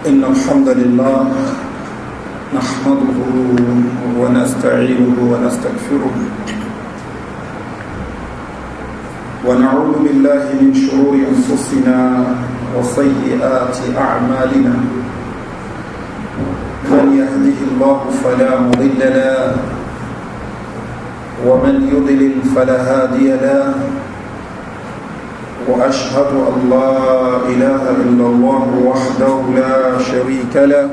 إن الحمد لله نحمده ونستعينه ونستغفره، ونعوذ بالله من شرور أنفسنا وسيئات أعمالنا. من يهده الله فلا مضل له، ومن يضلل فلا هادي له، وأشهد أن لا إله إلا الله وحده لا شريك له،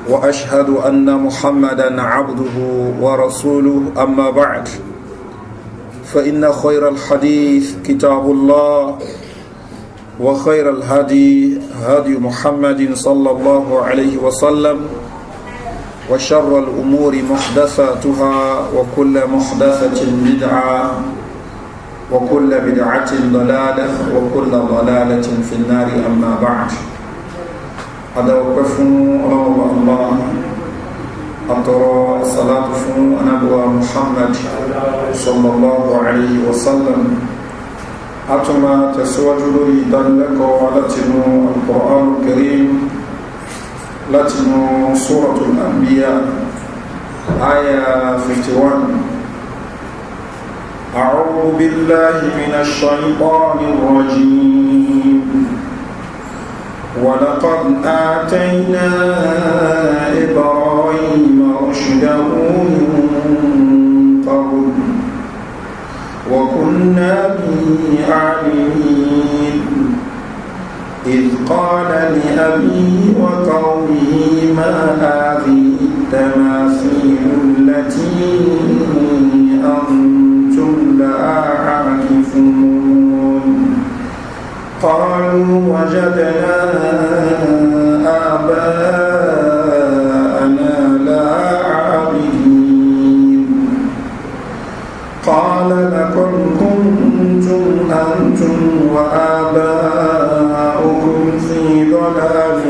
وأشهد أن محمدا عبده ورسوله. أما بعد، فإن خير الحديث كتاب الله، وخير الهدي هدي محمد صلى الله عليه وسلم، وشر الأمور محدثاتها، وكل محدثة بدعة، وكل بدعة ضلالة، وكل ضلالة في النار. أما بعد، أدوقف الله الله أترى الصلاة فون نبوة محمد صلى الله عليه وسلم. أتما تسوج لي دلك ولتن القرآن الكريم، لتن سورة الأنبياء، آية 51. أعوذ بالله من الشيطان الرجيم. ولقد آتينا إبراهيم رشده من قبل وكنا به عالمين، إذ قال لأبيه وقومه: ما هذه التماثيل التي أنتم لها عاكفون؟ قالوا: وجدنا آباءنا لها عابدين. قال: لقد كنتم أنتم وآباؤكم في ضلال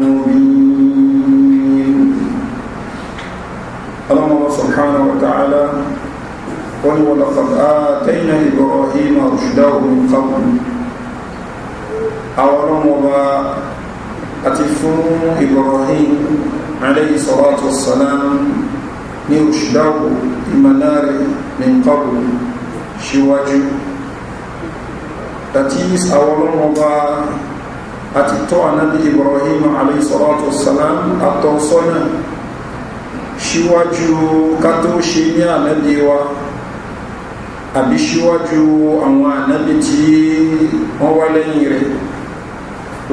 مبين. الله سبحانه وتعالى قل: ولقد آتينا إبراهيم رشده من قبل. Àwọn ọba àti fún Ibrahim alayhi salatu wassalam ní rushdahu, ìmọ̀láre, min qabl, síwájú. That is, àwọn ọba àti tọ́ ànábì Ibrahim alayhi salatu wassalam àtọ́sọ́nà síwájú ká tó ṣe ní ànábì wa, àbí síwájú àwọn ànábì tí wọ́n wá lẹ́yìn rẹ̀.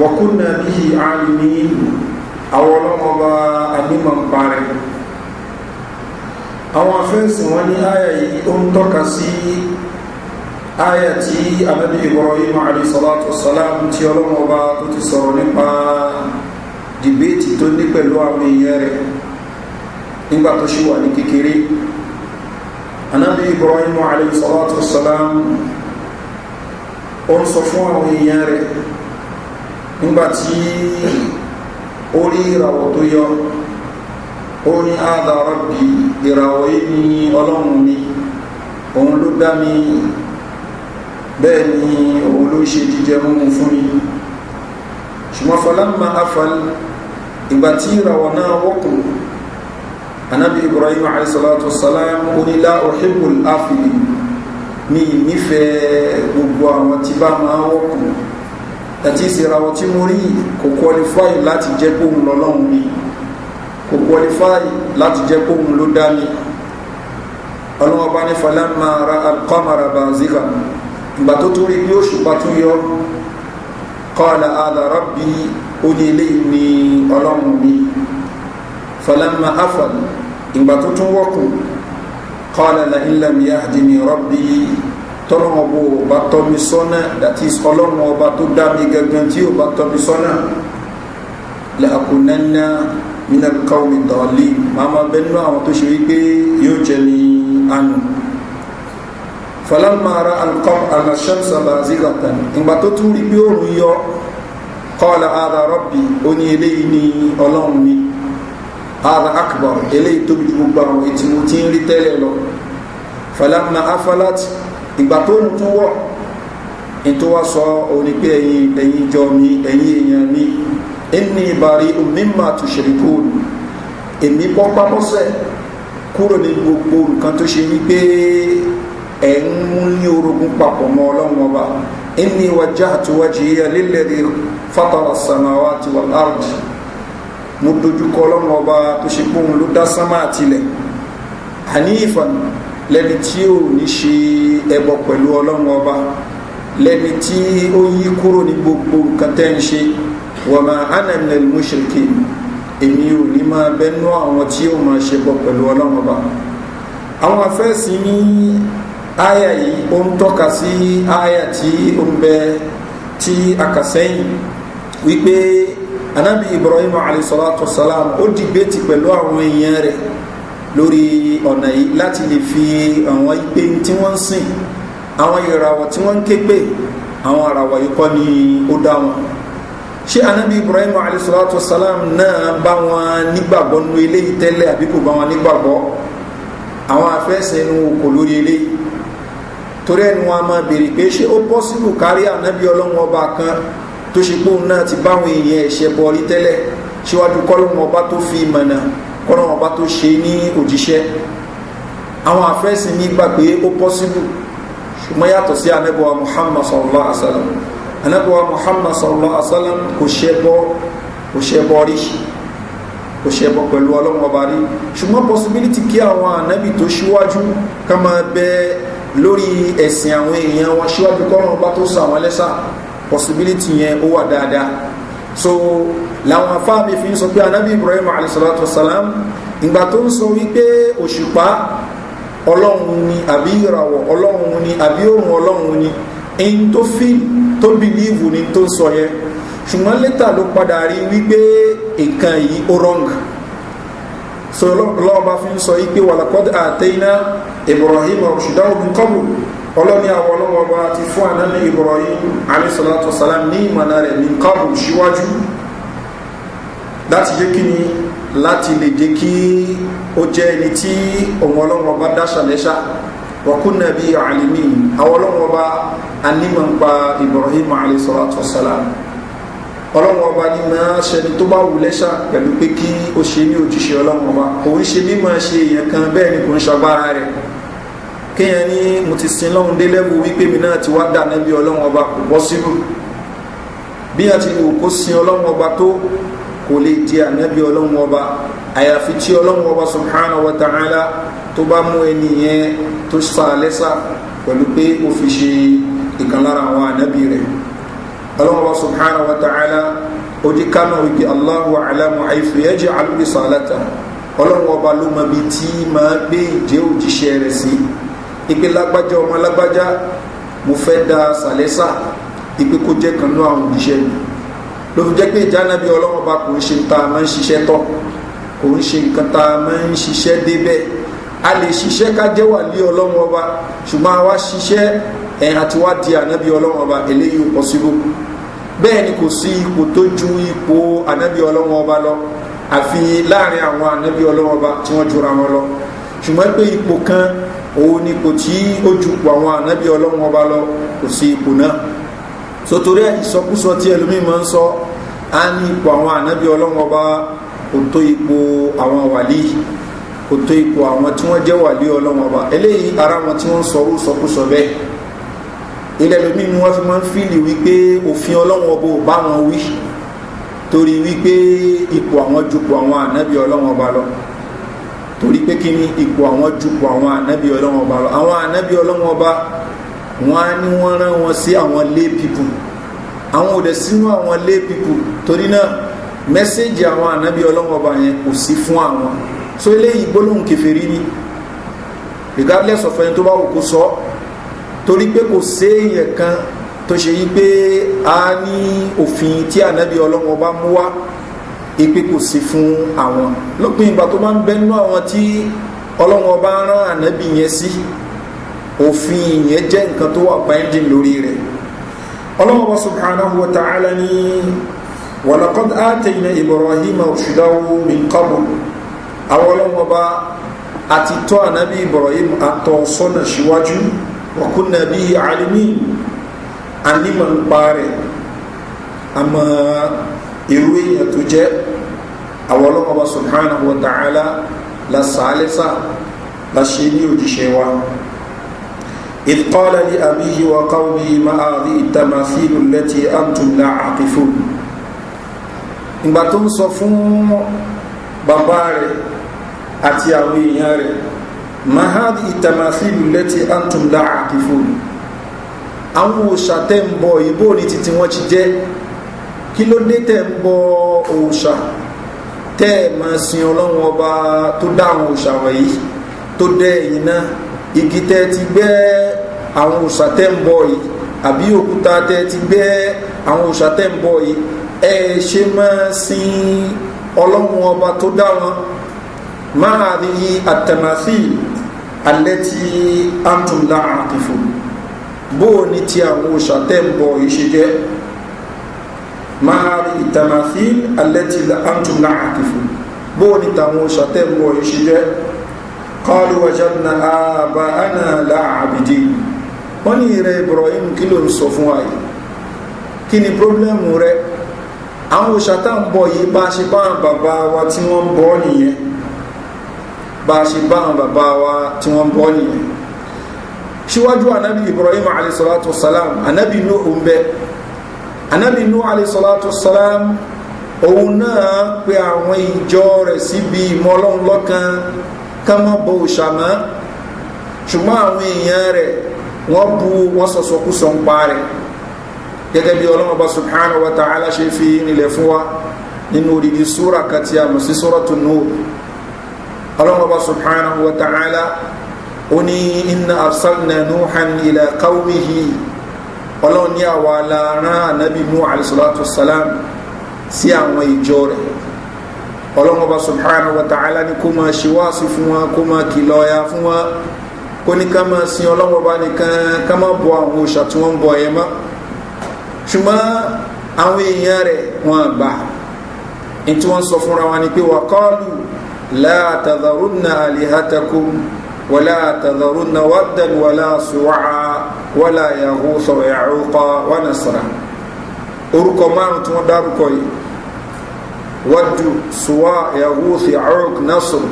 Wa kunna bihi alimin, àwọn ọlọ́mọba anímọ̀ ń parẹ́. Àwọn afẹ́sìn wọn ní àyà yìí, ó ń tọ́ka sí àyà tí ànábì Ibrahim alayhi salatu wassalam, tí ọlọ́mọba tó ti sọ̀rọ̀ nípa debate tó ní pẹ̀lú àwọn èèyàn rẹ̀ nígbà tó ṣì wà ní kékeré. Ànábì Ibrahim alayhi salatu wassalam, ó ń sọ fún àwọn èèyàn rẹ̀ nígbàtí ó rí ìràwọ̀ tó yọ, ó ní: "Hadha rabbi", ìràwọ̀ yìí ní ọlọ́run mi, òun ló dá mi, bẹ́ẹ̀ ni òun ló ṣe jíjẹ múmu fún mi. Ṣùgbọ́n falamma afal, ìgbà tí ìràwọ̀ náà wọ́kùn, Anábi Ibrahim alayhisalatu wasalam ó ní: "La uhibbul afilin", mi nífẹ̀ẹ́ gbogbo àwọn tí bá máa wọ́kùn. Àti ìsìnràwọ̀ tí mo rí kò qualify láti jẹ́ kóhun lọ́lọ́run mi, kò qualify láti jẹ́ kóhun ló dá mi. Ọlọ́wọ́ bá ní: falamma ra al-qamara bazighan, ìgbà tó tún rí bí òṣùpá tún yọ, qala hadha rabbi, ó ní eléyìí ní ọlọ́run mi. Falamma afal, ìgbà tó tún wọ́kùn, qala la in lam yahdini rabbi, tọ́lọ́wọ́ bó bá tọ́ mi sọ́nà, that is, ọlọ́run ọba tó dá mi gangan tí ó bá tọ́ mi sọ́nà, la akunanna minal qawmi dallin, máa ma bẹ́nu àwọn tó ṣe wípé yóò jẹ ní àánú. Falamma ra al-shamsa bazighatan, ìgbà tó tún rí bí òòrùn yọ, qala hadha rabbi, ó ní eléyìí ní ọlọ́run mi. Hadha akbar, eléyìí tóbi ju gbogbo àwọn ètí mo ti ń rí tẹ́lẹ̀ lọ. Falamma afalat, ìgbà tó ń tún wọ̀, In tó wá sọ òní pé ẹ̀yin ìjọ mi, ẹ̀yin èèyàn mi, inni bari'un mimma tushrikun, èmi bọ́ pápọ́sẹ̀ kúrò ní gbogbo nǹkan tó ṣe wípé ẹ̀ ń mú ní orogún papọ̀ mọ́ Ọlọ́run Ọba. Inni wajjahtu wajhiya lilladhi fatara as-samawati wal ard, mo dojúkọ Ọlọ́run Ọba tó ṣe pé òun ló dá sánmà àtilẹ̀, hanifan, lẹ́ni tí ò ní ṣe ẹbọ pẹ̀lú Ọlọ́run Ọba, lẹ́ni tí ó yí kúrò ní gbogbo nǹkan tẹ́ ń ṣe. Wa ma ana minal mushrikin, èmi ò ní máa bẹ́nu àwọn tí ó máa ṣe bọ pẹ̀lú Ọlọ́run Ọba. Àwọn afẹ́sìn ní àyà yìí, ó ń tọ́ka sí àyà tí ó ń bẹ tí a kà sẹ́yìn, wípé Anabi Ibrahim alayhisalatu wasalam ó debate pẹ̀lú àwọn èèyàn rẹ̀ lórí ọ̀nà yìí láti lè fi àwọn ìpè tí wọ́n ń sìn, àwọn ìràwọ̀ tí wọ́n ń ké pè, àwọn ìràwọ̀ yìí kọ́ ni ó dá wọn. Ṣé Anabi Ibrahim alayhisalatu wasalam náà bá wọn nígbàgbọ́ nínú eléyìí tẹ́lẹ̀, àbí kò bá wọn nígbàgbọ́? Àwọn afẹ́sẹ̀ inú kò lórí eléyìí, torí ẹni wọn a máa béèrè pé ṣé ó possible kárí Anabi Ọlọ́run Ọba kan tó ṣe pé òun náà ti báwọn èèyàn ẹ̀ṣẹ̀ bọ̀ rí tẹ́lẹ̀ síwájú kọ́lọ́run Ọba tó fi mọ̀nà, kọ́lọ́run Ọba tó ṣe ní òjíṣẹ́? Àwọn afẹ́sìn ní gbà pé ó possible, ṣùgbọ́n yàtọ̀ sí Anabiwa Muhammad sallallahu alaihi wa sallam. Anabiwa Muhammad sallallahu alaihi wa sallam kò ṣe bọ́, kò ṣe bọ́ rí, kò ṣe bọ́ pẹ̀lú Ọlọ́run Ọba rí. Ṣùgbọ́n possibility kí àwọn anabi tó ṣíwájú ká máa bẹ lórí ẹ̀sìn àwọn èèyàn wọn síwájú kọ́lọ́run Ọba tó sọ àwọn lẹ́sà, possibility yẹn ó wà dáadáa. So làwọn afáàmì fi ń sọ pé Anabi Ibrahim alayhisalatu wasalam, ìgbà tó ń sọ wípé òṣùpá Ọlọ́run ni, àbí ìràwọ̀ Ọlọ́run ni, àbí òrùn Ọlọ́run ni, in tó fi tó believe ni tó ń sọ yẹn. Ṣùgbọ́n later ló padà rí wípé nǹkan yìí ó wrong. So lọ́wọ́ bá fi ń sọ yìí pé walaqad atayna Ibrahim rushdahu min qabl, Ọlọ́ni àwọn Ọlọ́wọ́ bá ti fún Ànábì Ibrahim alayhisalatu wasalam ní ìmọ̀nà rẹ̀ min qabl, síwájú, láti jẹ́ kí ni? Láti lè jẹ́ kí ó jẹ́ ẹni tí òun Ọlọ́wọ́ bá dáṣà lẹ́ṣà. Wa kunna bihi alimin, àwọn Ọlọ́wọ́ bá anímọ̀ ń pa Ibrahim alayhisalatu wasalam. Ọlọ́wọ́ Ọba ní máa ṣẹni tó bá wù lẹ́ṣà pẹ̀lú pé kí ó ṣe ní òjíṣẹ́. Ọlọ́wọ́ Ọba kò ń ṣe mímọ̀ ṣe èèyàn kan, bẹ́ẹ̀ ni kò ń ṣagbára rẹ̀. Kéèyàn ní mo ti sin lọ́hun dé level wípé mi náà ti wá dà nábì Ọlọ́wọ́ Ọba, kò possible. Bí a ti wò kó sin Ọlọ́wọ́ Ọba tó, kò lè di ànábì Ọlọ́wọ́ Ọba, àyàfi tí Ọlọ́wọ́ Ọba subhanahu wa ta'ala tó bá mú ẹni yẹn tó sá lẹ́sà pẹ̀lú pé ó fi ṣe ìkan lára àwọn ànábì rẹ̀. Ọlọ́wọ́ Ọba subhanahu wa ta'ala ó jí kánà wípé Allahu a'lamu haythu yaj'alu risalata, Ọlọ́wọ́ Ọba ló mọ ibi tí máa gbé ìjẹ́ òjíṣẹ́ rẹ̀ sí, ìpè lágbájá, ọmọ lágbájá, mo fẹ́ da sàlẹ́sà ìpè kó jẹ́ kan náà àwọn òjíṣẹ́ mi. Ló fi jẹ́ pé ìjánabi Ọlọ́wọ́ Ọba kò ń ṣe tá a máa ń ṣiṣẹ́ tọ́, kò ń ṣe nǹkan tá a máa ń ṣiṣẹ́ débẹ̀. A lè ṣiṣẹ́ ká jẹ́ wà lé Ọlọ́wọ́ Ọba, ṣùgbọ́n àwa ṣiṣẹ́ ẹ̀ àti wá di ànábì Ọlọ́wọ́ Ọba, eléyìí ò possible. Bẹ́ẹ̀ ni kò sí ipò tó ju ipò ànábì Ọlọ́wọ́ Ọba lọ, àfi láàrin àwọn ànábì Ọlọ́wọ́ Ọba tí wọ́n jura wọn lọ. Ṣùgbọ́n pé ipò kan òun ni ipò tí ó ju ipò àwọn ànábì Ọlọ́wọ́ Ọba lọ, kò sí ipò náà. So torí ẹ, ìsọkúsọ tí ẹlòmíì máa ń sọ, á ní ipò àwọn ànábì Ọlọ́wọ́ Ọba kò tó ipò àwọn wàlí, kò tó ipò àwọn tí wọ́n jẹ́ wàlí Ọlọ́wọ́ Ọba. Eléyìí, ara wọn tí wọ́n ń sọrú sọkúsọ bẹ́ẹ̀, ilẹ̀ lómi ni wọ́n fi máa ń feel wípé òfin Ọlọ́wọ́ Ọba ò bá wọn wí, torí wípé ipò àwọn jupò àwọn ànábì Ọlọ́wọ́ Ọba lọ. Torí pé kí ni? Ipò àwọn jupò àwọn ànábì Ọlọ́wọ́ Ọba lọ. Àwọn ànábì Ọlọ́wọ́ Ọba, wọn á ní wọ́n rán wọn sí àwọn lay people, àwọn ò dẹ̀ sínú àwọn lay people. Torí náà, message àwọn ànábì Ọlọ́wọ́ Ọba yẹn kò sí fún àwọn. So eléyìí, gbólóhùn kèfèrí ni, regardless of ẹni tó bá wù kó sọ, torí pé kò séèyàn kan tó ṣe yí pé a ní òfin tí ànábì Ọlọ́wọ́ Ọba mú wá ipe kò sí fún àwọn. Lópin ìgbà tó máa ń bẹnu àwọn tí Ọlọ́wọ́ Ọba rán ànábì yẹn sí, òfin yẹn jẹ́ nǹkan tó wà binding lórí rẹ̀. Ọlọ́wọ́ Ọba subhanahu wa ta'ala ní walaqad atayna Ibrahim rushdahu min qabl, àwọn Ọlọ́wọ́ Ọba àti tọ́ ànábì Ibrahim àtọ̀ sọ́nà síwájú, wa kunna bihi alimin. Anímọ̀ ń pa rẹ̀, àmọ́ irú èèyàn tó jẹ́. Àwọn ọlọ́mọba subhanahu wa ta'ala la sàálẹ́sà la ṣe ní òjíṣẹ́ wa. إذ قال لأبيه وقومه ما هذه التماثيل التي أنتم لا عاقفون. Ìgbà tó ń sọ fún bàbá rẹ̀ àti àwọn èèyàn rẹ̀, ما هذه التماثيل التي أنتم لا عاكفون, àwọn òòṣà tẹ́ ń bọ ìbò ní títí wọ́n ti jẹ́, kí ló dé tẹ́ ń bọ òòṣà, tẹ́ ẹ̀ máa sin Ọlọ́run Ọba tó dá àwọn òòṣà wọ̀nyí, tó dẹ́ ẹ̀yìn náà? Igi tẹ́ ti gbẹ́ àwọn òòṣà tẹ́ ń bọ yìí, àbí òkúta tẹ́ ti gbẹ́ àwọn òòṣà tẹ́ ń bọ yìí, ẹ ṣe máa sin Ọlọ́run Ọba tó dá wọn. ما هذه التماثيل التي أنتم لا عاكفون, bó o ní ti àwọn òòṣà tẹ́ ń bọ yìí ṣe jẹ́? ما هذه التماثيل التي أنتم لا عاكفون, bó o ní tàwọn òòṣà tẹ́ ń bọ yìí ṣe jẹ́? قالوا وجدنا آباءنا لها عابدين. Wọ́n ní, ìrẹ Ibrahim, kí ló ń sọ fún wa yìí? Kí ni problem rẹ? Àwọn òòṣà tá ń bọ yìí, bá ṣe bá àwọn bàbá wa tí wọ́n ń bọ nìyẹn, bá ṣe bá àwọn bàbá wa tí wọ́n ń bọ nìyẹn. Síwájú anabi Ibrahim alayhisalatu salam, anabi Nuhu ń bẹ. Anabi Nuhu alayhisalatu salam, òun náà pe àwọn ìjọ rẹ̀ síbi ìmọ̀ Ọlọ́run lọ́kan, ká má bọ òòṣà mọ́. Ṣùgbọ́n àwọn èèyàn rẹ̀, wọ́n bu, wọ́n sọ̀sọ̀kúsọ̀ ń pa rẹ̀, gẹ́gẹ́ bí Ọlọ́run Ọba subhanahu wa ta'ala ṣe fi nílẹ̀ fún wa nínú odidi súra kan tí a mọ̀ sí Suratu Nuh. Ọlọ́run Ọba subhanahu wa ta'ala ó ní, إنا أرسلنا نوحا إلى قومه. Ọlọ́run ní àwa la rán ànábì Nuh alayhi salatu wassalam sí àwọn ìjọ rẹ̀. Ọlọ́run Ọba subhanahu wa ta'ala ní kó máa ṣe wáàsí fún wọn, kó máa kìlọ̀ ya fún wọn, kó ní ká máa sin Ọlọ́run Ọba nìkan, ká máa bọ àwọn òòṣà tí wọ́n ń bọ ẹ̀ mọ́. Ṣùgbọ́n àwọn èèyàn rẹ̀, wọ́n gbà ní tí wọ́n sọ fúnra wọn ni pé, وقالوا لا تذرن آلهتكم ولا تذرن ودا ولا سواعا ولا يغوث ويعوق ونسرا. Orúkọ márùn tí wọ́n dárúkọ yìí, Waddu, Suwa, Yaghuth, Ya'uq, Nasr,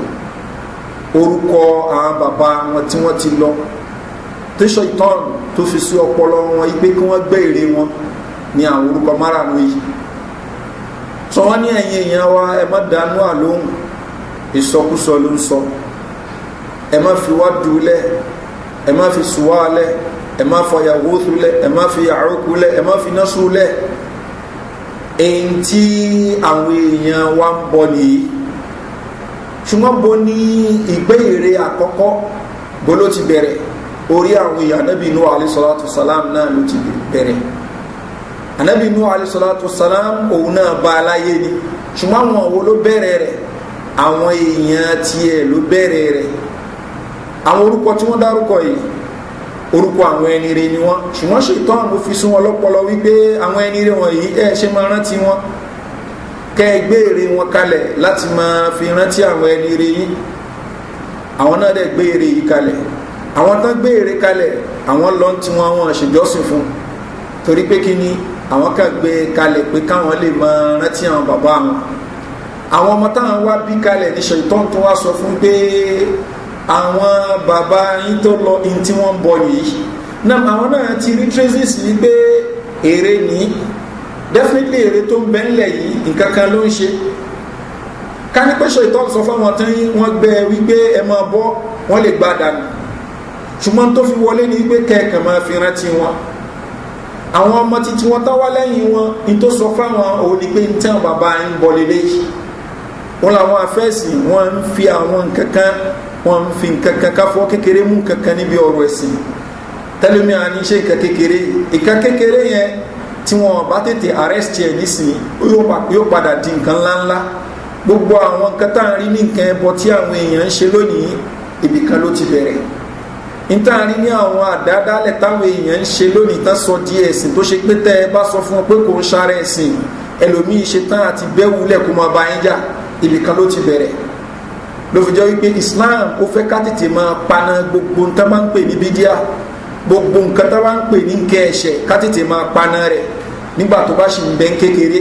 orúkọ àwọn bàbá wọn tí wọ́n ti lọ, tí ṣaitan tó fi sí ọpọlọ wọn pé kí wọ́n gbé ère wọn ní àwọn orúkọ márùn yìí. Sọ wọ́n ní, ẹ̀yin èèyàn wa, ẹ má dánú àlóhùn, ìsọkúsọ ló ń sọ. Ẹ má fi Waddu lẹ̀, ẹ má fi Suwa lẹ̀, ẹ má fa Yaghuthu lẹ̀, ẹ má fi Ya'uq lẹ̀, ẹ má fi Nasru lẹ̀. Èyí tí àwọn èèyàn wa ń bọ nìyí. Ṣùgbọ́n bo ní ìgbé ère àkọ́kọ́, bó ló ti bẹ̀rẹ̀? Orí àwọn èèyàn anabi Nuhu alayhi salatu salam náà ló ti bẹ̀rẹ̀. Anabi Nuhu alayhi salatu salam, òun náà bá aláyé ni. Ṣùgbọ́n àwọn wo ló bẹ̀rẹ̀ rẹ̀? Àwọn èèyàn tiẹ̀ ló bẹ̀rẹ̀ rẹ̀. Àwọn orúkọ tí wọ́n dárúkọ yìí, orúkọ àwọn ẹni rẹ̀ ni wọ́n. Ṣùgbọ́n ṣètọ́n ló fi sún wọn lọ́pọlọ wípé àwọn ẹni rẹ̀ wọ̀nyí, ẹ ṣe máa rántí wọn, kẹ́ ẹ gbé ère wọn kalẹ̀ láti máa fi rántí àwọn ẹni rẹ̀ yín. Àwọn náà dẹ̀ gbé ère yìí kalẹ̀. Àwọn tán gbé ère kalẹ̀, àwọn lọ tí wọn, wọn ṣèjọ́sìn fún, torí pé kí ni? Àwọn kan gbé kalẹ̀ pé káwọn lè máa rántí àwọn bàbá wọn. Àwọn ọmọ táwọn wá bí kalẹ̀ ní ṣètọ́n tó wá sọ fún pé àwọn bàbá yín tó lọ in tí wọ́n ń bọ nìyí náà. Àwọn náà ti rí traces yìí pé ère ní, definitely ère tó ń bẹ ńlẹ̀ yìí, nǹkan kan ló ń ṣe. Ká ní pé ṣètọ́n sọ fáwọn tí wọ́n gbẹ wípé ẹ máa bọ́, wọ́n lè gbá dànù. Ṣùgbọ́n tó fi wọlé ní wípé kẹ́ẹ̀kan máa fi rántí wọn. Àwọn ọmọ títí wọn táwá lẹ́yìn wọn ní tó sọ fáwọn òun ni pé ní tí àwọn bàbá ń bọ lélẹ́yìí. Wọn làwọn afẹ́sìn, wọn ń fi àwọn nǹkan kan, wọn ń fi nǹkan kan káfọ́ kékeré mú nǹkan kan níbi ọ̀rọ̀ ẹ̀sìn. Tẹlifí àní ṣe nǹkan kékeré, nǹkan kékeré yẹn, tí wọn bá tètè arrest ẹ̀ nísìnyí, yóò padà di nǹkan ńláńlá. Gbogbo àwọn nǹkan tá à ń rí ní nǹkan ẹbọ tí àwọn èèyàn ń ṣe lónìí, ibìkan ló ti bẹ̀rẹ̀. Níta rí ní àwọn àdádálẹ̀ táwọn èèyàn ń ṣe lónìí, tán sọ di ẹ̀sìn, tó ṣe pé tẹ́ ẹ bá sọ fún wọn pé kò ń ṣara ẹ̀sìn, ẹlòmíì ṣe tán àti bẹ́wulẹ̀ kó máa bá yín jà, ibìkan ló ti bẹ̀rẹ̀. Ló fi jẹ́ wípé Islam, ó fẹ́ ká tètè máa paná gbogbo nǹkan máa ń pè ní bídíà. Gbogbo nǹkan tó bá ń pè ní nǹkan ẹ̀ṣẹ̀, ká tètè máa paná rẹ̀ nígbà tó bá ṣì ń bẹ ń kékeré,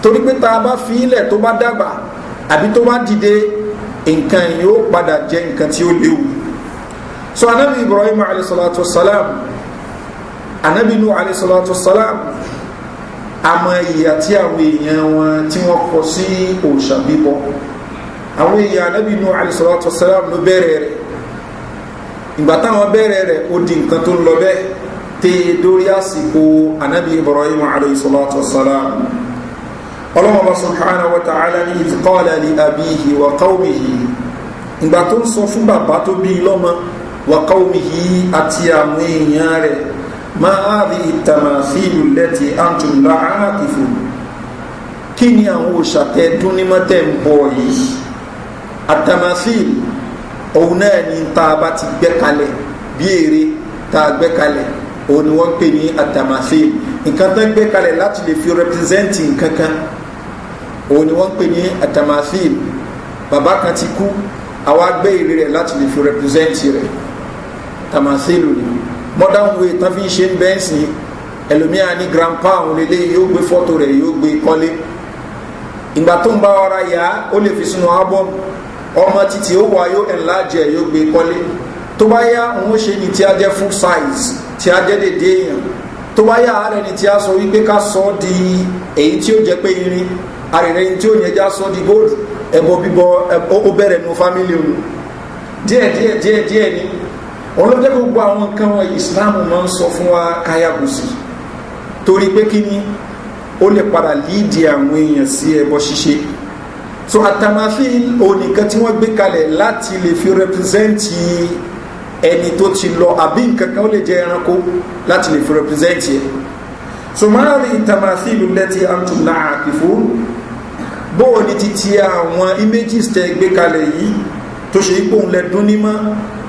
torí pé tá a bá fi ilẹ̀, tó bá dàgbà àbí tó bá dìde, nǹkan yóò padà jẹ́ nǹkan tí ó léwu. So Anabi Ibrahim alayhisalatu salam, Anabi Nuh alayhisalatu salam, àmọ́ ìyà tí àwọn èèyàn wọn tí wọ́n kọ sí òòṣà bíbọ. Àwọn èèyàn Anabi Nuh alayhisalatu salam ló bẹ̀rẹ̀ rẹ̀. Ìgbà táwọn bẹ̀rẹ̀ rẹ̀, ó di nǹkan tó ń lọ bẹ́ẹ̀ tẹ́ dórí àsìkò Anabi Ibrahim alayhisalatu salam. Ọlọ́wọ́n subhanahu wa ta'ala ní إذ قال لأبيه وقومه, ìgbà tó ń sọ fún bàbá tó bí lọ́mọ, وقومه, àti àwọn èèyàn rẹ̀, ما هذه التماثيل التي أنتم لها عاكفون, kí ni àwọn òòṣà tẹ́ dún ní mọ́tẹ́ ń bọ̀ yìí? التماثيل, òun náà ni tá a bá ti gbẹ́ kalẹ̀ bí ère tá a gbẹ́ kalẹ̀, òun ni wọ́n ń pè ní التماثيل. Nǹkan tó ń gbé kalẹ̀ láti lè fi represent nǹkan kan, òun ni wọ́n ń pè ní التماثيل. Bàbá kan ti kú, àwa gbé ère rẹ̀ láti lè fi represent rẹ̀, تماثيل ni. Modern way tán fi ń ṣe ń bẹ́ẹ̀ sí, ẹlòmíà ní grandpa àwọn lélẹ́yìí, yóò gbé fọ́tò rẹ̀, yóò gbé kọ́lé. Ìgbà tó ń bá ọra yá, ó lè fi sínú album. Ọmọ títí ó wà, yóò enlarge ẹ̀, yóò gbé kọ́lé. Tó bá yá, òun ó ṣe ní tí a jẹ́ full size, tí a jẹ́ dédé èèyàn. Tó bá yá, ààrẹ ni tí a sọ wípé ká sọ di èyí tí ó jẹ́ pé irin àrẹ̀rẹ̀ tí ó yẹn já sọ di gold. Ẹbọ bíbọ ó bẹ̀rẹ̀ nu family òun díẹ̀ díẹ̀ díẹ̀ díẹ̀ ni. Òun ló jẹ́ gbogbo àwọn nǹkan wọn, Islam máa ń sọ fún wa káyàgùsì, torí pé kí ni? Ó lè padà lead àwọn èèyàn sí ẹbọ ṣíṣe. So التماثيل, onìkan tí wọ́n gbé kalẹ̀ láti lè fi represent ẹni tó ti lọ, àbí nǹkan kan, ó lè jẹ́ ẹranko, láti lè fi represent ẹ. So ما هذه التماثيل التي أنتم لها عاكفون, bóò ní títí àwọn images tẹ gbé kalẹ̀ yìí tó ṣe ipò ńlẹ̀ dún nímọ́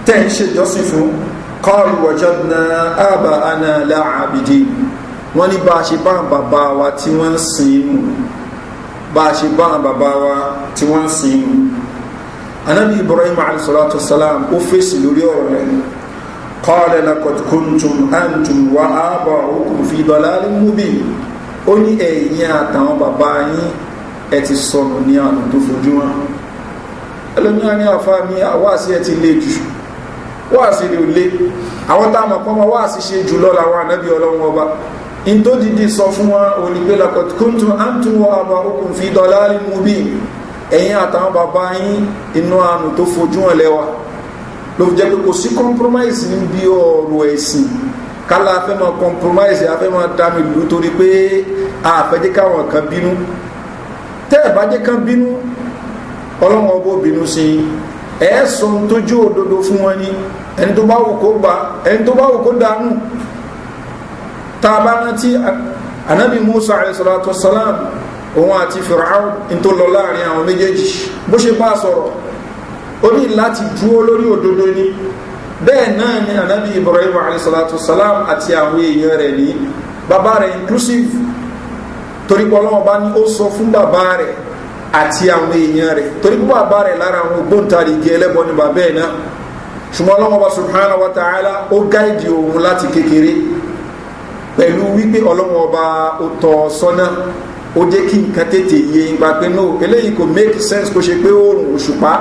tẹ́ ń ṣèjọ́sìn fún? قالوا وجدنا آباءنا لها عابدين. Wọ́n ní bá a ṣe bá bàbá wa tí wọ́n ń sin inú, bá a ṣe bá bàbá wa tí wọ́n ń sin inú. Anabi Ibrahim alayhisalatu salam, ó fèsì lórí ọ̀rọ̀ rẹ̀. قال لقد كنتم أنتم وآباؤكم في ضلال مبين. Ó ní ẹ̀yin àtàwọn bàbá yín, ẹ ti sọnù ní àná tó fojú wọn. Ẹlòmíràn ní àfa mi, wáàsí ẹ ti lé jù. Wáàsí rẹ̀ ò lé. Àwọn táwọn ọmọ wáàsí ṣe jù lọ làwọn ànábì Ọlọ́run Ọba. In tó dìdí sọ fún wọn òní pé لقد كنتم أنتم وآباؤكم في ضلال مبين. Ẹ̀yin àtàwọn bàbá yín, inú àánú tó fojú wọn lẹ́wà. Ló fi jẹ́ pé kò sí compromise níbi ọ̀rọ̀ ẹ̀sìn. Kálá afẹ́ máa compromise, afẹ́ máa dá mi lù torí pé àfẹ́jẹ́ káwọn kan bínú. Tẹ́ ẹ̀ bá jẹ́ kan bínú, Ọlọ́run Ọba ó bínú sí i. Ẹ̀ sọ ohun tó jó òdodo fún wọn ni. Ẹni tó bá wù kó gbà, ẹni tó bá wù kó dànù. Tá a bá rántí Anabi Musa alayhisalatu wasalam, òun àti Firaun, tó lọ láàrin àwọn méjèèjì, bó ṣe bá sọ̀rọ̀, ó ní láti dúró lórí òdodo ni. Bẹ́ẹ̀ náà ni Anabi Ibrahim alayhisalatu wasalam àti àwọn èèyàn rẹ̀, ní bàbá rẹ̀ inclusive, torí pé Ọlọ́wọ́n bá ní ó sọ fún bàbá rẹ̀ àti àwọn èèyàn rẹ̀, torí pé bàbá rẹ̀, lára àwọn ògbóǹtarìgì ẹlẹ́bọ ní bàbá ẹ̀ náà. Ṣùgbọ́n Ọlọ́wọ́n bá subhanahu wa ta'ala, ó guide òun láti kékeré pẹ̀lú wípé Ọlọ́wọ́n Ọba ó tọ́ sọ́nà, ó jẹ́ kí nǹkan tètè yé ipa pé no, eléyìí kò make sense kó ṣe pé oòrùn, òṣùpá,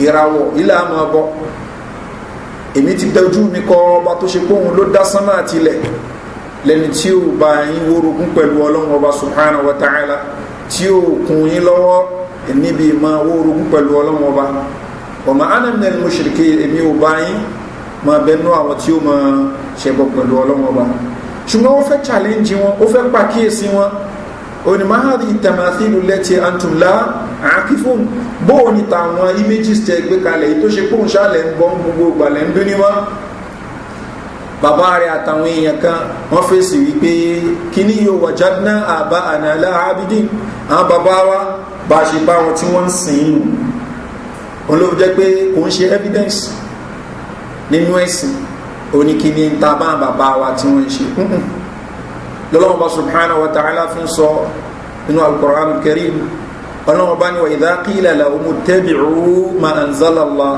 ìràwọ̀ ilẹ̀ àmọ́ ọbọ̀. Èmi ti dojú mi kọ ọba tó ṣe pé òun ló dá sánmà àtilẹ̀, lẹni tí ó bá yín wórogún pẹ̀lú Ọlọ́run Ọba subhanahu wa ta'ala, tí ó kún yín lọ́wọ́ níbi ìmọ̀ wórogún pẹ̀lú Ọlọ́run Ọba. وما أنا من المشركين, èmi ò bá yín máa bẹnu àwọn tí ó máa ṣẹbọ pẹ̀lú Ọlọ́run Ọba. Ṣùgbọ́n ó fẹ́ challenge wọn, ó fẹ́ pàkíyèsí wọn. Ó ní ما هذه التماثيل التي أنتم لها عاكفون, bóò ní tàwọn images tẹ gbé kalẹ̀ yìí tó ṣe pòun ṣàlẹ̀ ń bọ́ gbogbo gbàlẹ̀ ń dún ní wọn? Bàbá rẹ̀ àtàwọn èèyàn kan, wọ́n fèsì wípé kíní yóò وجدنا آباءنا لها عابدين, àwọn bàbá wa, bá ṣe bá wọn tí wọ́n ń sìn ín. Òun ló fi jẹ́ pé kò ń ṣe evidence nínú ẹ̀sìn oníkíní ń ta bá bàbá wa tí wọ́n ń ṣe. Lọ́lọ́wọ́n bá subhanahu wa ta'ala fi ń sọ nínú al-Qur'an al-Karim, Ọlọ́wọ́n bá ní وإذا قيل لهم اتبعوا ما أنزل الله.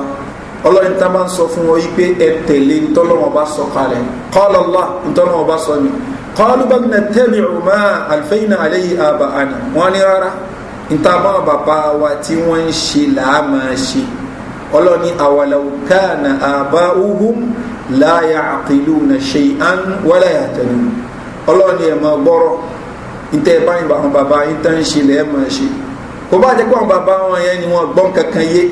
Ọlọ́run tá bá ń sọ fún wọn yí pé ẹ tẹ̀lé ntọ́lọ́wọ́n bá sọ kalẹ̀, qala Allah, ntọ́lọ́wọ́n bá sọ ni, qalu bal nattabi'u ma alfayna alayhi aba'ana. Wọ́n ní rárá, níta bá wọn bàbá wa tí wọ́n ń ṣe làá máa ṣe. Ọlọ́ni awalaw kana aba'uhum la ya'qiluna shay'an wala yahtadun. Ọlọ́ni ẹ̀ máa gbọ́rọ̀, níta ẹ̀ báyìí àwọn bàbá yín tán ń ṣe lẹ́ẹ̀ máa ṣe. Kò bá jẹ́ pé àwọn bàbá wọn yẹn ni wọ́n gbọ́n kankan yé,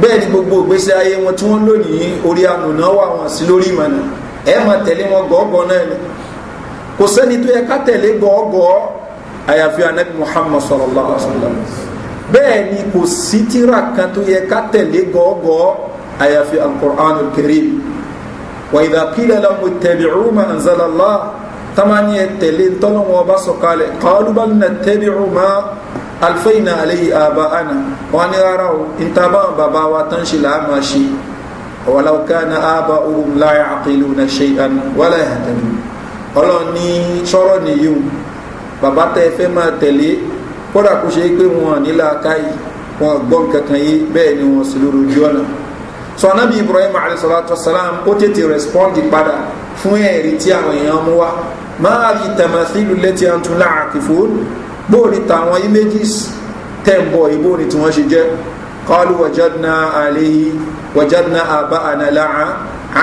bẹ́ẹ̀ ni gbogbo ìgbésí ayé wọn tí wọ́n lónìí orí ànùná wà, wọn sí lórí ìmọ̀nà, ẹ̀ máa tẹ̀lé wọn gọ́gọ́ náà ni. Kò sẹ́ni tó yẹ ká tẹ̀lé gọ́gọ́ àyàfi Anabi Muhammad sallallahu alaihi wa sallam. Bẹ́ẹ̀ ni kò sí tíra kan tó yẹ ká tẹ̀lé gọ́gọ́ àyàfi al-Qur'an al-Karim. Wa idha qila lahum ittabi'u ma anzala Allah, tamani ẹ tẹ̀lé ntọ́lọ́wọ́ bá sọ̀kalẹ̀, qalu bal nattabi'u ma alfayna alayhi aba'ana. Wọn ní rárá o, ntaba bàbá wa tán ṣe là á máa ṣe. Walau kana aba'uhum la ya'qiluna shay'an wala yahtadun. Ọlọ́run ní sọ̀rọ̀ nìyí o, bàbá tẹ́ fẹ́ máa tẹ̀lé, kódà kó ṣe pé wọn ní làákàyè, wọn gbọ́n kankan yé, bẹ́ẹ̀ ni wọn sì lórí ojú ọ̀nà. Sọ Anábì Ibrahim alayhi salatu wasalam, ó tètè respond padà fún ẹ̀rí tí àwọn èèyàn mú wá. Máa rí tamathilu lati antum laha akifun, bóòrí tàwọn images tẹ́ ń bọ̀, ìbóòrí tí wọ́n ṣe jẹ́? Qalu wajadna alayhi wajadna aba'ana laha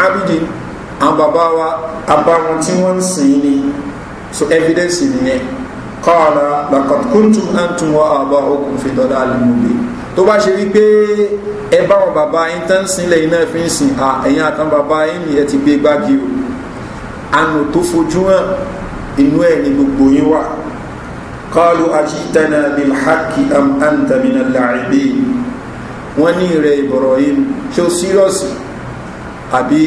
abidin. Àwọn bàbá wa, àbáwọn tí wọ́n ń sìn ní. So evidence nìyẹn. Qala laqad kuntum antum wa aba'ukum fi dalalin mubin. Tó bá ṣe wípé ẹ bá wọn bàbá yín tán sìn lẹ́yìn náà fi ń sìn à, ẹ̀yìn àtàn bàbá yín ni ẹ ti gbé gbági o, ànù tó fojú hàn inú ẹ̀ ní gbogbo yín wà. Qalu ajitana bilhaqqi am anta minal la'ibin. Wọ́n ní rẹ̀ Ibrahim, ṣé o serious àbí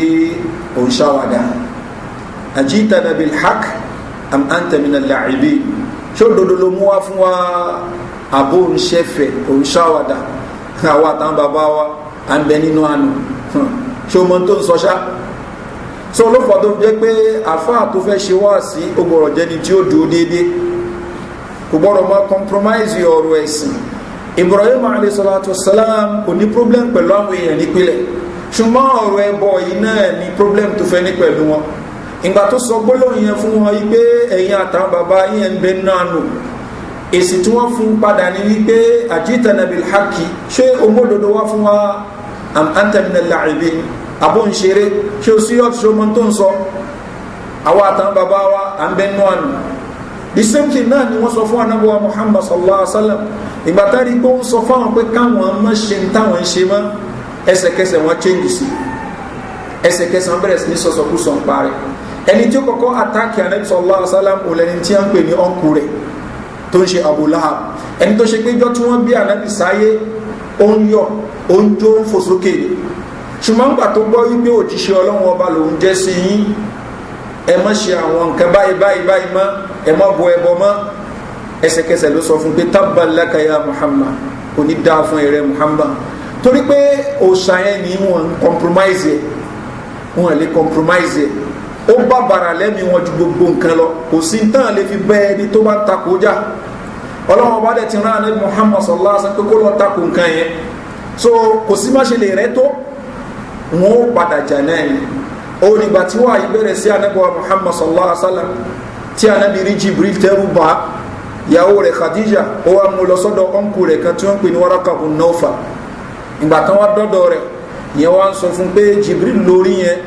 òun ṣàwàdà? Ajitana bilhaqq am anta minal la'ibin. Ṣé òdodo ló mú wá fún wa, àbó òun ṣẹ̀fẹ̀, òun ṣàwàdà? Àwa àtàwọn bàbá wa à ń bẹ nínú àánú, ṣé o mọ tó ń sọ ṣá? So ló fà tó jẹ́ pé àfáà tó fẹ́ ṣe wá sí, ó gbọ́dọ̀ jẹ́ni tí ó dúró déédéé, kò gbọ́dọ̀ máa compromise ọ̀rọ̀ ẹ̀sìn. Ibrahim alayhi salatu wasalam kò ní problem pẹ̀lú àwọn èèyàn nípìnlẹ̀, ṣùgbọ́n ọ̀rọ̀ ẹbọ yìí náà ní problem tó fẹ́ ní pẹ̀lú wọn. Ìgbà tó sọ gbólóhùn yẹn fún wọn wípé ẹ̀yin àtàwọn bàbá yẹn ń bẹ náà nù, èsì tí wọ́n fún padà ní wípé ajitana bil haqqi, ṣé omódodo wá fún wa, am anta minal la'ibin, àbó ń ṣeré? Ṣé o serious? Ṣé o mọ tó ń sọ? Àwa àtàwọn bàbá wa à ń bẹ náà nù. The same thing náà ni wọ́n sọ fún anábọ́wá Muhammad sallallahu alaihi wa sallam. Ìgbà tá rí pé ó ń sọ fáwọn pé káwọn má ṣe ń táwọn ń ṣe mọ́, ẹsẹ̀kẹsẹ̀ wọ́n change sí, ẹsẹ̀kẹsẹ̀ wọ́n bẹ̀rẹ̀ sí ní sọ̀sọ̀kúsọ̀ ń parí. Ẹni tí ó kọ́kọ́ attack anabi sallallahu alaihi wa sallam ò lẹni tí wọ́n ń pè ní uncle rẹ̀ tó ń ṣe Abu Lahab, ẹni tó ṣe pé jọ́ tí wọ́n bí anabi sáyé, ó ń yọ̀, ó ń jó, ń fò sókè ni. Ṣùgbọ́n gbà tó gbọ́ wípé òjíṣẹ́ Ọlọ́run ọba lòún jẹ́ sí yín, ẹ má ṣe àwọn nǹkan báyìí báyìí báyìí mọ́, ẹ má bọ ẹbọ mọ́, ẹsẹ̀kẹsẹ̀ ló sọ fún pé tabban laka ya Muhammad, kò ní dáa fún ẹrẹ Muhammad, torí pé òòṣà yẹn ni wọ́n ń compromise ẹ̀, wọ́n lè compromise ẹ̀. Ó bá bàrà lẹ́mi wọn ju gbogbo nǹkan lọ. Kò sí tán lè fi bẹ́ ẹni tó bá ń takò já. Ọlọ́run ọba dẹ̀ ti rán anabi Muhammad sallallahu alaihi wasallam pé kó lọ takò nǹkan yẹn. So kò sí má ṣe lè rẹ́ tó, wọn ó padà jà náà ni. Ó nígbà tí wàá yí bẹ̀rẹ̀ sí anabi wa Muhammad sallallahu alaihi wasallam, tí anabi rí Jibril, tẹ́rù bá ìyàwó rẹ̀ Khadija, ó wá mú lọ sọ́dọ̀ uncle rẹ̀ kan tí wọ́n ń pè ní Waraka bun Nawfal. Ìgbà tán wá dọ́dọ̀ rẹ̀, ìyẹn wá ń sọ fún pé Jibril lórí yẹn,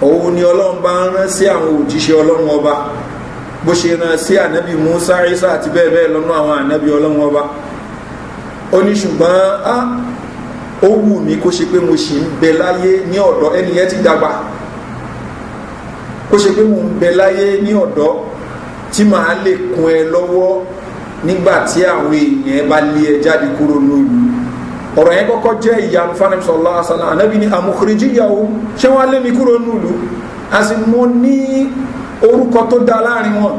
òun ni Ọlọ́run bá ń rán sí àwọn òjíṣẹ́ Ọlọ́run ọba, bó ṣe rán sí ànábì Musa, Isa àti bẹ́ẹ̀ bẹ́ẹ̀ lọ́nà àwọn ànábì Ọlọ́run ọba. Ó ní ṣùgbọ́n á ó wù mí kó ṣe pé mo ṣì ń bẹ láyé ní ọ̀dọ́. Ẹni yẹn ti dàgbà. Kó ṣe pé mo ń bẹ láyé ní ọ̀dọ́ tí màá lè kún ẹ lọ́wọ́ nígbà tí àwọn èèyàn bá lé ẹ jáde kúrò nílùú. Ọ̀rọ̀ yẹn kọ́kọ́ jẹ́ ìyanu fanabi sallallahu alaihi wasallam. Anabi ni amukhrijiyahum, ṣé wọ́n lé mi kúrò nílùú? Àti mo ní orúkọ tó dá láàrin wọn,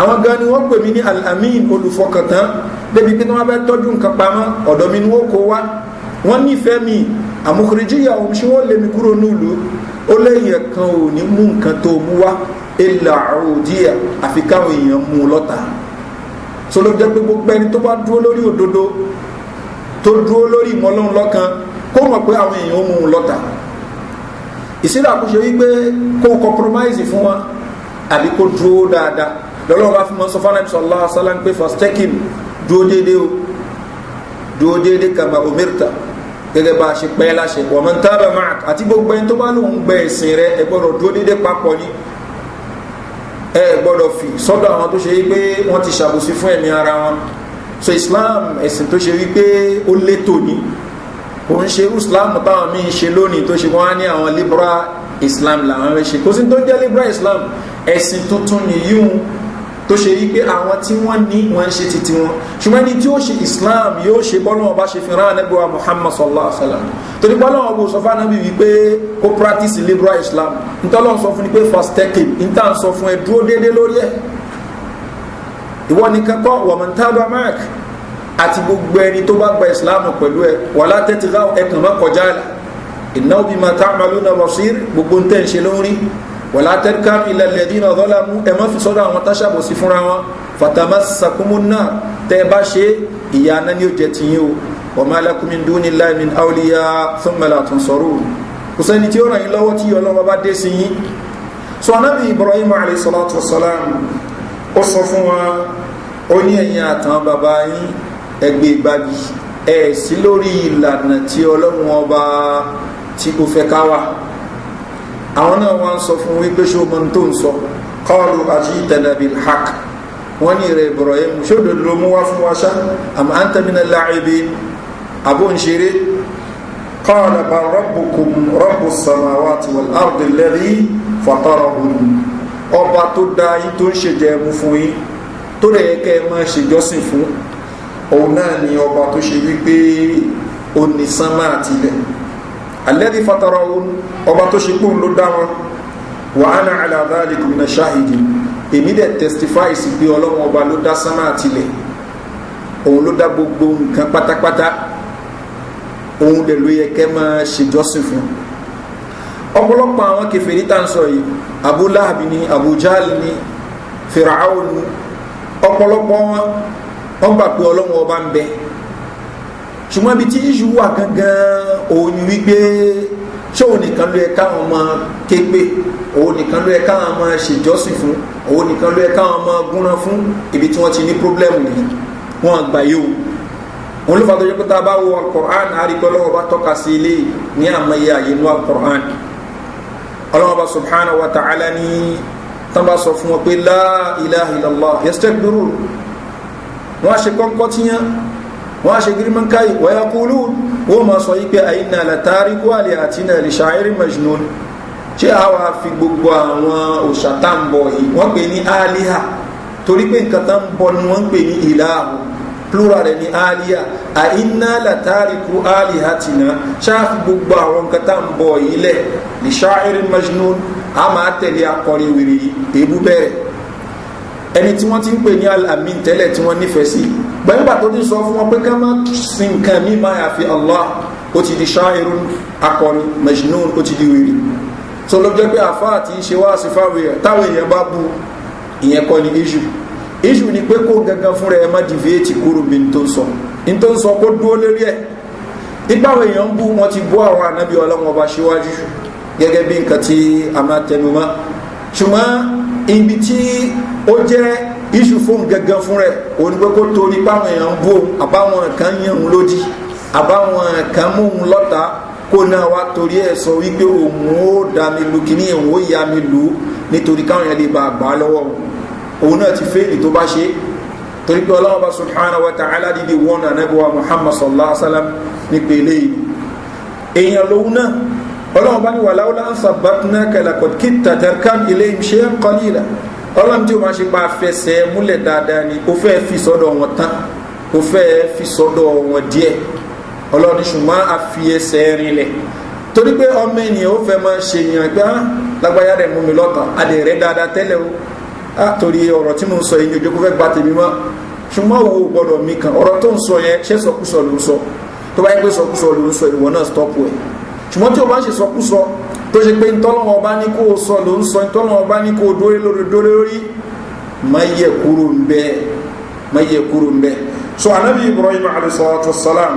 àwọn gan ni wọ́n pè mí ní al-amin, olùfọkàntán, débi pé wọ́n bá tọ́jú nǹkan pamọ́, ọ̀dọ̀ mi ni wọ́n kó wá, wọ́n nífẹ̀ẹ́ mi. Amukhrijiyahum, ṣé wọ́n lé mi kúrò nílùú? Ó lẹ́yìn kan ò ní mú nǹkan tó mú wá illa udiya, àfi káwọn èèyàn mú un lọ́ta. So ló jẹ́ pé gbogbo ẹni tó bá dúró lórí òdodo, tó dúró lórí ìmọ̀lọ́run lọ́kan, Kó mọ̀ pé àwọn èèyàn ó mú un lọ́ta. Ìsílẹ̀ àkóṣe wípé kó compromise fún wọn àbí kó dúró dáadáa. Lọ́lọ́wọ́ bá fún mọ́ sọ fánàbí sallallahu alaihi wasallam pé fastaqim, dúró déédéé o, dúró déédéé, kama umirta, gẹ́gẹ́ bá a ṣe pẹ́ láṣẹ, wa man taba ma'ak, àti gbogbo ẹni tó bá lóun gbẹ ẹ̀sìn rẹ. Ẹ gbọ́dọ̀ dúró déédéé papọ̀ ni. Ẹ gbọ́dọ̀ fi sọ́dọ̀ àwọn tó ṣe wípé wọ́n ti ṣàbòsí fún ẹ̀mí ara wọn. So Islam, ẹ̀sìn tó ṣe wípé ó létò ní. Kò ń ṣe irú Islam táwọn míì ń ṣe lónìí, tó ṣe wọ́n á ní àwọn liberal Islam làwọn fẹ́ ṣe. Kò sí tó jẹ́ liberal Islam. Ẹ̀sìn tuntun nìyíhun tó ṣe wípé àwọn tí wọ́n ní wọ́n ń ṣe titi wọn. Ṣùgbọ́n ẹni tí ó ṣe Islam yóò ṣe bọ́lọ́wọ́ bá ṣe fi rán Ànábì wa Muhammad sallallahu alaihi wa sallam, torí bọ́lọ́wọ́ bó sọ fún Ànábì wípé kó practice liberal Islam. Ntọ́lọ́n sọ fún ni pé fastaqim, níta ń sọ fún ẹ, dúró déédéé lórí ẹ. Ìwọ nìkan kọ́, wa man taba ma'ak, àti gbogbo ẹni tó bá gba Islam pẹ̀lú ẹ. Wala tatghaw, ẹkàn má kọjá àlà. Innahu bima ta'maluna basir, gbogbo ń tẹ́ ń ṣe ló ń rí. Wala tarkanu ila alladhina zalamu, ẹ má fi sọ́dọ̀ àwọn táṣàbọ̀ sí fúnra wọn. Fatamassakumun nar, tẹ́ ẹ bá ṣe, ìyà náà ni ó jẹ tiyín o. Wa ma lakum min dunillahi min awliya thumma la tunsarun, kò sẹ́ni tí ó ràn yín lọ́wọ́ tí Ọlọ́run bá dé sí yín. So Anábì Ibrahim alayhi salatu wassalam, ó sọ fún wa, ó ní ẹ̀yin àtàn bàbá yín, ẹgbẹ́ ìgbàgì ẹ̀ sí lórí ìlànà tí Ọlọ́run Ọba tí ó fẹ́ ká wà. Àwọn náà wọ́n sọ fún wípé ṣó mọ́ tó ń sọ? Qalu ajitana bil haqq, wọ́n ní rẹ̀ Ibrahim, ṣódò ló mú wá fún wa ṣá? Am anta mina la'ibin, àbó ń ṣeré? Qala bal rabbukum rabbus samawati wal ardi alladhi fatarahun, ọba tó dá yín, tó ń ṣe jẹmu fún yín, tó rẹ̀ kẹ́ ẹ máa ṣèjọ́sìn fún, òun náà ni ọba tó ṣe wípé ó ní sánmà àti ilẹ̀. Alladhi fatarahun, ọba tó ṣe pé òun ló dá wọn. Wa ana ala dhalikum mina shahidin, èmi dẹ̀ testify sí pé Ọlọ́run Ọba ló dá sánmà àti ilẹ̀, òun ló dá gbogbo nǹkan pátápátá, òun dẹ̀ ló yẹ kẹ́ máa ṣèjọ́sìn fún. Ọ̀pọ̀lọpọ̀ àwọn kèfèrí tá ń sọ yìí, Abu Lahab ni, Abu Jahl ni, Fir'aun ni, ọ̀pọ̀lọpọ̀ wọn, wọ́n gbà pé Ọlọ́run Ọba ń bẹ. Ṣùgbọ́n ibi tí issue wà gangan, òun ni wípé ṣé òun nìkan ló yẹ káwọn máa képe, òun nìkan ló yẹ káwọn máa ṣèjọ́sìn fún, òun nìkan ló yẹ káwọn máa gúnran fún? Ibi tí wọ́n ti ní problem nìyẹn. Wọ́n gbà yóò òun ló fà tó yẹ pé tá a bá wo Al-Qur'an, àríkọ́ lọ́wọ́ bá tọ́ka sí ilé ní àmọye àyè inú Al-Qur'an. Ọlọ́wọ́ bá subhanahu wa ta'ala ní tán bá sọ fún wọn pé la ilaha illallah, yastakbirun, wọ́n á ṣe kọ́ńkọ́ tíyán, wọ́n á ṣe gírímọ́nkáyì. Wa yaqulun, wọ́n máa sọ yí pé a'inna latariku alihatina li sha'irin majnun, ṣé àwa fi gbogbo àwọn òòṣà tá ń bọ̀ yìí? Wọ́n pè ní aliha torí pé nǹkan tá ń bọ̀ ni wọ́n ń pè ní ilahu, plural rẹ̀ ní aliha. A'inna latariku alihatina, ṣáà fi gbogbo àwọn nǹkan tá ń bọ̀ yìí lẹ̀ li sha'irin majnun, a máa tẹ̀lé akọrin wèrè yìí? Èébú bẹ̀rẹ̀. Ẹni tí wọ́n ti ń pè ní Al-Amin tẹ́lẹ̀, tí wọ́n nífẹ̀ẹ́ sí, gbẹ̀ngbà tó ti sọ fún wọn pé ká má sin nǹkan mi máa yàfi Allah, ó ti di sha'irun, akọrin, majnun, ó ti di wèrè. So ló jẹ́ pé àfáà tí ń ṣe wá sí fáwọn èèyàn, táwọn èèyàn bá bu, ìyẹn kọ́ ni issue. Issue ni pé kó gangan fúnra ẹ má deviate kúrò bí n tó ń sọ, n tó ń sọ, kó dúró lérí ẹ̀. Ipa àwọn èèyàn ń bú wọn, ti bú àwọn ànábì Ọlọ́wọ́n Ọba síwájú, gẹ́gẹ́ bí nǹkan tí a máa tẹnu mọ́. Ṣùgbọ́n ibi tí ó jẹ́ issue fún gangan fún rẹ̀, òun ni pé kó torí páwọn èèyàn ń bú òun, àbáwọn kan yẹn òun lódì, àbáwọn kan mú òun lọ́ta, kó náà wá torí ẹ̀ sọ wípé òun ó dá mi lu kíní, òun ó ya mi lù ú, nítorí káwọn yẹn lè ba àgbà lọ́wọ́ òun. Náà ti fail tó bá ṣe, torí pé Ọlọ́wọ́ bá subhanahu wa ta'ala dídí wọn ànábíwá Muhammad sallallahu alaihi wa sallam nípa eléyìí. Èèyàn lòun náà. Ọlọ́wọ́ bá ní walawla an sabbatnaka laqad kitta tarkanu ilayhim shay'an qalila. Ọlọ́run, tí o máa ṣe pa fẹsẹ̀ múlẹ̀ dáadáa ni, o fẹ́ fi sọ́dọ̀ wọn tán, o fẹ́ fi sọ́dọ̀ wọn díẹ̀. Ọlọ́run, ṣùgbọ́n a fi ẹsẹ̀ rinlẹ̀, torí pé ọmọ ènìyàn ó fẹ́ máa ṣe yàn pé ah, lágbáyà rẹ̀ mú mi lọ́tàn, a lè rẹ́ dáadáa tẹ́lẹ̀ o. Ah, torí ọ̀rọ̀ tí mo ń sọ yìí ní ojú kó fẹ́ gba tèmi mọ́. Ṣùgbọ́n wo gbọ́dọ̀ mi kan ọ̀rọ̀ tó ń sọ yẹn, ṣé sọkúsọ ló ń sọ? Tó bá yẹ pé sọkúsọ ló ń sọ, ìwọ náà stop ẹ̀. Ṣùgbọ́n tí o bá ń ṣe sọkúsọ, tó ṣe pé ntọ́lọ́wọ́ bá ní kó o sọ ló ń sọ, ntọ́lọ́wọ́ bá ní kó o dórí lórí dórí lórí, má yẹ kúrò ń bẹ́ẹ̀, má yẹ kúrò ń bẹ́ẹ̀. So Anabi Ibrahim alayhi salatu wassalam,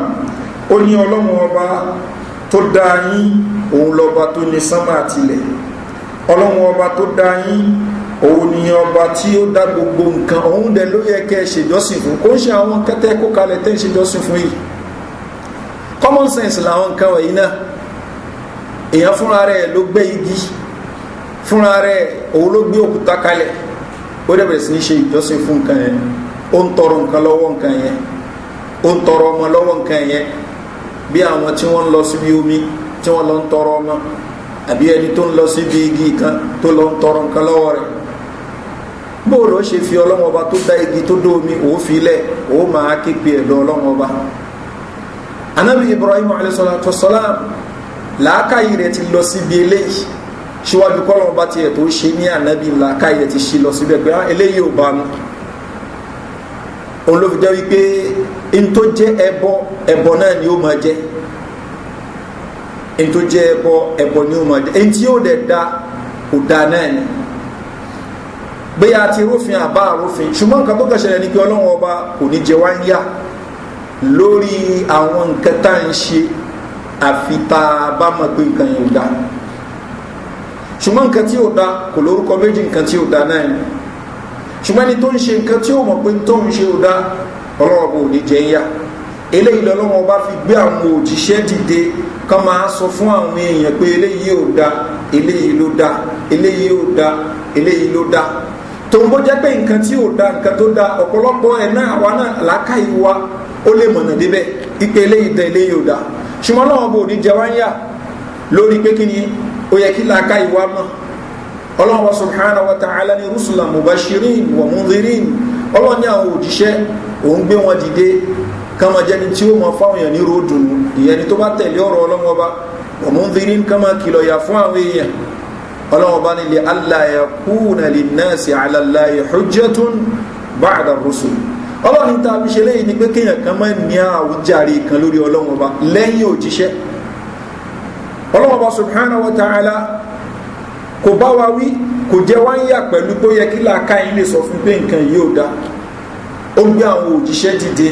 ó ní Ọlọ́run Ọba tó dá yín, òun lọba tó ní sánmà àtìlẹ̀. Ọlọ́run ọba tó dá yín, òun ni ọba tí ó dá gbogbo nǹkan. Òun dẹ̀ ló yẹ kẹ́ ẹ ṣèjọ́sìn fún, kó ń ṣe àwọn kẹ́tẹ́ kó kalẹ̀ tẹ́ ń ṣèjọ́sìn fún yìí. Common sense làwọn nǹkan wọ̀nyí náà. Èèyàn fúnra rẹ̀ ló gbé igi, fúnra rẹ̀ òun ló gbé òkúta kalẹ̀. Ó dẹ̀ bẹ̀rẹ̀ sí ní ṣe ìjọsìn fún nǹkan yẹn. Ó ń tọrọ nǹkan lọ́wọ́ nǹkan yẹn, ó ń tọrọ ọmọ lọ́wọ́ nǹkan yẹn, bí àwọn tí wọ́n ń lọ síbi omi tí wọ́n lọ ń tọrọ ọmọ, àbí ẹni tó ń lọ síbi igi kan tó lọ ń tọrọ nǹkan lọ́wọ́ rẹ̀. Bóòlù ó ṣe fi Ọlọ́wọ́n Ọba tó dá igi, tó dó omi, òun fi lẹ̀, òun máa képe ẹ̀dọ̀ Ọlọ́wọ́n Ọba? Anabi Ibrahim alayhisalatu wasalam, làákàyè rẹ̀ ti lọ síbi eléyìí síwájú kọ́lọ́wọ́n bá tiẹ̀ tó ṣe ní anabi. Làákàyè rẹ̀ ti ṣe lọ síbẹ̀ pé eléyìí ò bá mu. Òun ló fi jẹ́ wípé n tó jẹ́ ẹbọ, ẹbọ náà ni ó máa jẹ́. N tó jẹ́ ẹbọ, ẹbọ ni ó máa jẹ́. N tí yóò dẹ̀ da, kò da náà ni, bóyá ti rófin àbá àrófin. Ṣùgbọ́n nǹkan tó kẹsẹ̀lẹ̀ ni pé Ọlọ́run Ọba kò ní jẹ wá ń yá lórí àwọn nǹkan tá à ń ṣe, àfi tá a bá mọ̀ pé nǹkan yẹn ò da. Ṣùgbọ́n nǹkan tí ò da kò lórúkọ méjì, nǹkan tí ò da náà ni. Ṣùgbọ́n ẹni tó ń ṣe nǹkan tí ó mọ̀ pé tó ń ṣe ò da, Ọlọ́run Ọba ò ní jẹ ń yá. Eléyìí lọ́lọ́run Ọba fi gbé àwọn òjíṣẹ́ dìde kán máa sọ fún àwọn èèyàn pé eléyìí ò da, eléyìí ló da, eléyìí ò da, eléyìí ló da. Tó ń bó jẹ́ pé nǹkan tí ò da, nǹkan tó da, ọ̀pọ̀lọpọ̀ ẹ̀ náà, àwa náà, làákàyè wa ó lè mọ̀nà débẹ̀ ipe eléyìí da, eléyìí ò da. Ṣùgbọ́n náà bò ní jẹ wá ń yà lórí pé kí ni ó yẹ kí làákàyè wa mọ̀. Ọlọ́run wa subhanahu wa ta'ala ni rusula mubashirin wa mundhirin. Ọlọ́run ní àwọn òjíṣẹ́, òun gbé wọn dìde kama jẹni tí ó mọ fáwọn èèyàn ní ròdùnú, ìyẹn ni tó bá tẹ̀lé ọ̀rọ̀ Ọlọ́run Ọba, wa mundhirin, kama kìlọ̀ yà fún àwọn èèyàn. Ọlọ́run Ọba ní li alla yakuna linnasi ala Allahi hujjatun ba'da rusul. Ọlọ́run ní tàbí ṣe léyìí ni pé kéèyàn kan máa ní àwùjáre kan lórí Ọlọ́run Ọba lẹ́yìn òjíṣẹ́. Ọlọ́run Ọba subhanahu wa ta'ala kò bá wa wí, kò jẹ́ wá ń yà pẹ̀lú pé ó yẹ kí làákà yín lè sọ fún pé nǹkan yìí ò dá. Ó gbé àwọn òjíṣẹ́ dìde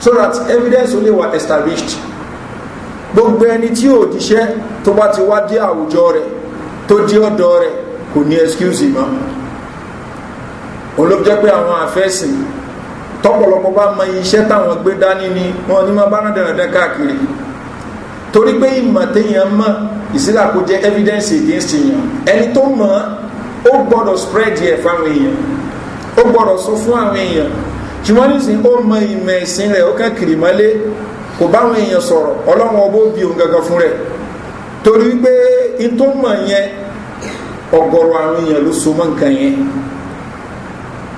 so that evidence ó lè wà established. Gbogbo ẹni tí òjíṣẹ́ tó bá ti wá dé àwùjọ rẹ̀, tó dé ọ̀dọ̀ rẹ̀, kò ní excuse mọ́. Òun ló jẹ́ pé àwọn àfẹ́sìn tọ́pọ̀lọpọ̀ bá mọ iṣẹ́ táwọn gbé dání ni wọ́n ní máa bá náà dandan káàkiri, torí pé ìmọ̀ téèyàn mọ̀ ìsílà kó jẹ́ evidence against èèyàn. Ẹni tó mọ̀, ó gbọ́dọ̀ spread yẹ fáwọn èèyàn, ó gbọ́dọ̀ sọ fún àwọn èèyàn. Ṣùgbọ́n nísìnyí, ó mọ ìmọ̀ ẹ̀sìn rẹ̀, ó kàn kiri mọ́lé, kò báwọn èèyàn sọ̀rọ̀. Ọlọ́run Ọba ó bí òun gangan fún rẹ̀, torí wípé in tó mọ̀ yẹn, ọgọ́rọ̀ àwọn èèyàn ló so mọ́ nǹkan yẹn,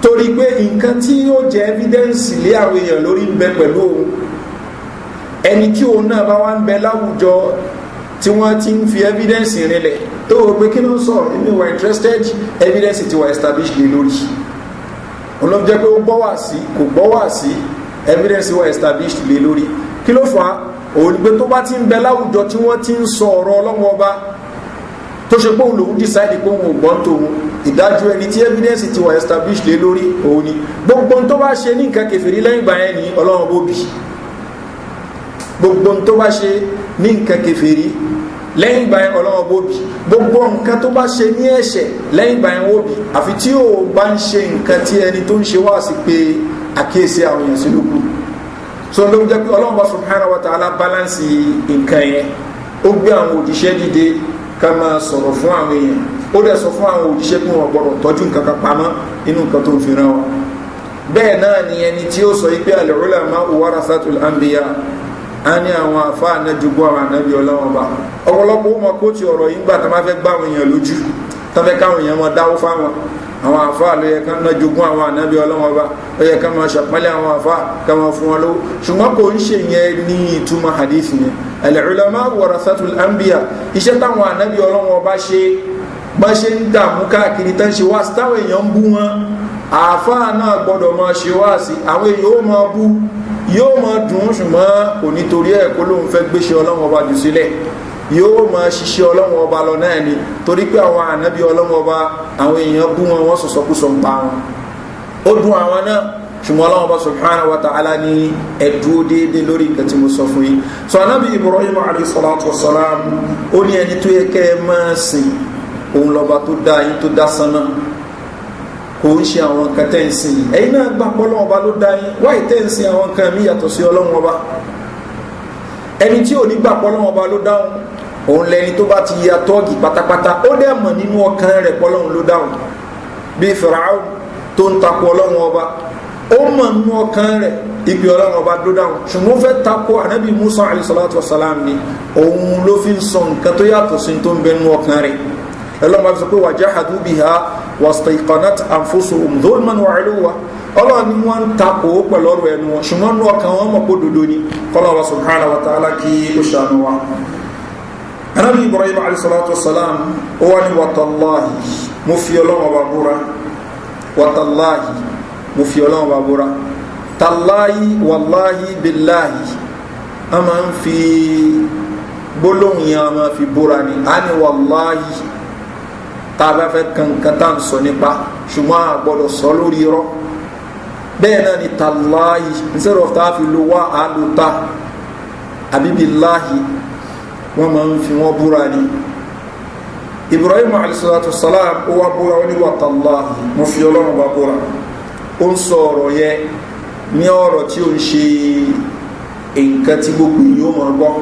torí pé nǹkan tí ó jẹ́ evidence lé àwọn èèyàn lórí ń bẹ pẹ̀lú òun. Ẹni tí òun náà bá wá ń bẹ láwùjọ tí wọ́n ti ń fi evidence rinlẹ̀, tó o pé kí ló ń sọ, èmi wà interested, evidence ti wà established lé lórí. Òun ló jẹ́ pé ó gbọ́ wá sí, kò gbọ́ wá sí, evidence wà established lé lórí. Kí ló fà á? Òun ni pé tó bá ti ń bẹ láwùjọ tí wọ́n ti ń sọ ọ̀rọ̀ Ọlọ́wọ́ Ọba, tó ṣe pé òun lòun decide pé òun ò gbọ́n tòun, ìdájọ́ ẹni tí evidence ti wà established lé lórí òun ni. Gbogbo tó bá ṣe ní nǹkan kẹfìrí lẹ́yìn ìgbà yẹn ní Ọlọ́run bó bì. Gbogbo tó bá ṣe ní nǹkan kẹfìrí lẹ́yìn ìgbà yẹn, Ọlọ́run bó bì. Gbogbo nǹkan tó bá ṣe ní ẹ̀ṣẹ̀ lẹ́yìn ìgbà yẹn, wó bì, àfi tí ò bá ń ṣe nǹkan tí ẹni tó ń ṣe wá sí pé àkíyèsí àwọn èèyàn sí lókù. So ló ń jẹ́ pé Ọlọ́run bá subhanahu wa ta'ala balance nǹkan yẹn. Ó gbé àwọn òjíṣẹ́ dìde ká máa sọ̀rọ̀ fún àwọn èèyàn. Ó dẹ̀ sọ fún àwọn òjíṣẹ́ pé wọ́n gbọ́dọ̀ tọ́jú nǹkan kan pamọ́ nínú nǹkan tó ń fi ràn wọ́n. Bẹ́ẹ̀ náà ni ẹni tí ó sọ yìí pé al-ulama warathatul anbiya, á ní àwọn àfáà náà jogún àwọn ànábì Ọlọ́wọ́n bá. Ọ̀pọ̀lọpọ̀ ó mọ kóòtù ọ̀rọ̀ yìí ńgbà tó máa fẹ́ gbá àwọn èèyàn lójú, tó fẹ́ káwọn èèyàn máa dáwó fáwọn àwọn àfáà ló yẹ ká náà jogún àwọn ànábì Ọlọ́wọ́n bá, ó yẹ ká máa ṣàpọ́nlé àwọn àfáà, ká máa fún wọn lówó. Ṣùgbọ́n kò ń ṣe yẹn ní ìtumọ̀ hadith yẹn. Al-ulama warathatul anbiya, iṣẹ́ táwọn ànábì Ọlọ́wọ́n bá ṣe, bá ṣe ń dààmú káàkiri tán, ṣe wá sí táwọn èèyàn ń bú wọn, àáfàá náà gbọ́dọ̀ máa ṣe wá sí. Àwọn èèyàn ó máa bú, yóò máa dùn, ṣùgbọ́n kò nítorí ẹ̀ kó lóun fẹ́ gbéṣẹ́ Ọlọ́wọ́n Ọba jù sílẹ̀. Yóò máa ṣiṣẹ́ Ọlọ́wọ́n Ọba lọ náà ni, torí pé àwọn ànábì Ọlọ́wọ́n Ọba, àwọn èèyàn bú wọn, wọ́n sọ̀sọ́kúsọ ń pa wọn, ó dùn àwọn náà. Ṣùgbọ́n Ọlọ́run Ọba subhanahu wa ta'ala ní ẹ̀dúró déédéé lórí nǹkan tí mo sọ fún yín. So Anabi Ibrahim alayhi salatu wa salam, ó ní ẹni tó yẹ kẹ́ ẹ máa sìn, òun lọ́ba tó dá yín, tó dá sánmà, kò ń ṣe àwọn nǹkan tẹ́ ń sìn yìí. Ẹ̀yin náà gbà pé Ọlọ́run Ọba ló dá yín, wáyé tẹ́ ń sìn àwọn nǹkan mi yàtọ̀ sí Ọlọ́run Ọba? Ẹni tí ò ní gbà pé Ọlọ́run Ọba ló dáhùn, òun lẹni tó bá ti ya tọ́ọ̀gì pátápátá. Ó dẹ̀ mọ̀ nínú ọkàn rẹ̀ pé Ọlọ́run ló dáhùn, bí Fìràáhùn tó ń takò Ọlọ́run Ọba. Ó mọ̀ nínú ọkàn rẹ̀ ìpè Ọlọ́run Ọba ló dáhùn, ṣùgbọ́n ó fẹ́ takò Ànábì Musa alayhi salatu wa salam ni. Òun ló fi ń sọ nǹkan tó yàtọ̀ sí tó ń bẹ nínú ọkàn rẹ̀. Ọlọ́run bá fi sọ pé wajahadu biha wastayqanat anfusuhum dhulman wa uluwa. Ọlọ́run ni wọ́n ń takò ó pẹ̀lú ọ̀rọ̀ ẹnu wọn, ṣùgbọ́n nínú ọkàn wọn mọ̀ pé òdodo ni. Kọ́lọ́wọ́ subhanahu wa ta'ala kí ó ṣàánú wa. Anabi Ibrahim alayhi salatu wa salam, ó wá ní wàtàláhì, mo fi Ọlọ́run Ọba búra. Wàtàláhì, mo fi Ọlọ́run Ọba búra. Tàláhì, wàláhì, bíláhì, a máa ń fi gbólóhùn yẹn, a máa fi búra ni. A ní wàláhì tá a bá fẹ́ kankan tá à ń sọ nípa, ṣùgbọ́n a gbọ́dọ̀ sọ lórí irọ́. Bẹ́ẹ̀ náà ni tàláhì, instead of tá a fi lo wá, a lo ta, àbí bíláhì, wọ́n máa ń fi wọ́n búra ni. Ibrahim alayhisalatu salam, ó wá búra, ó ní wàtàláhì, mo fi Ọlọ́run bá búra. Ó ń sọ ọ̀rọ̀ yẹ ní ọ̀rọ̀ tí ó ń ṣe nǹkan tí gbogbo yìí ó máa gbọ́,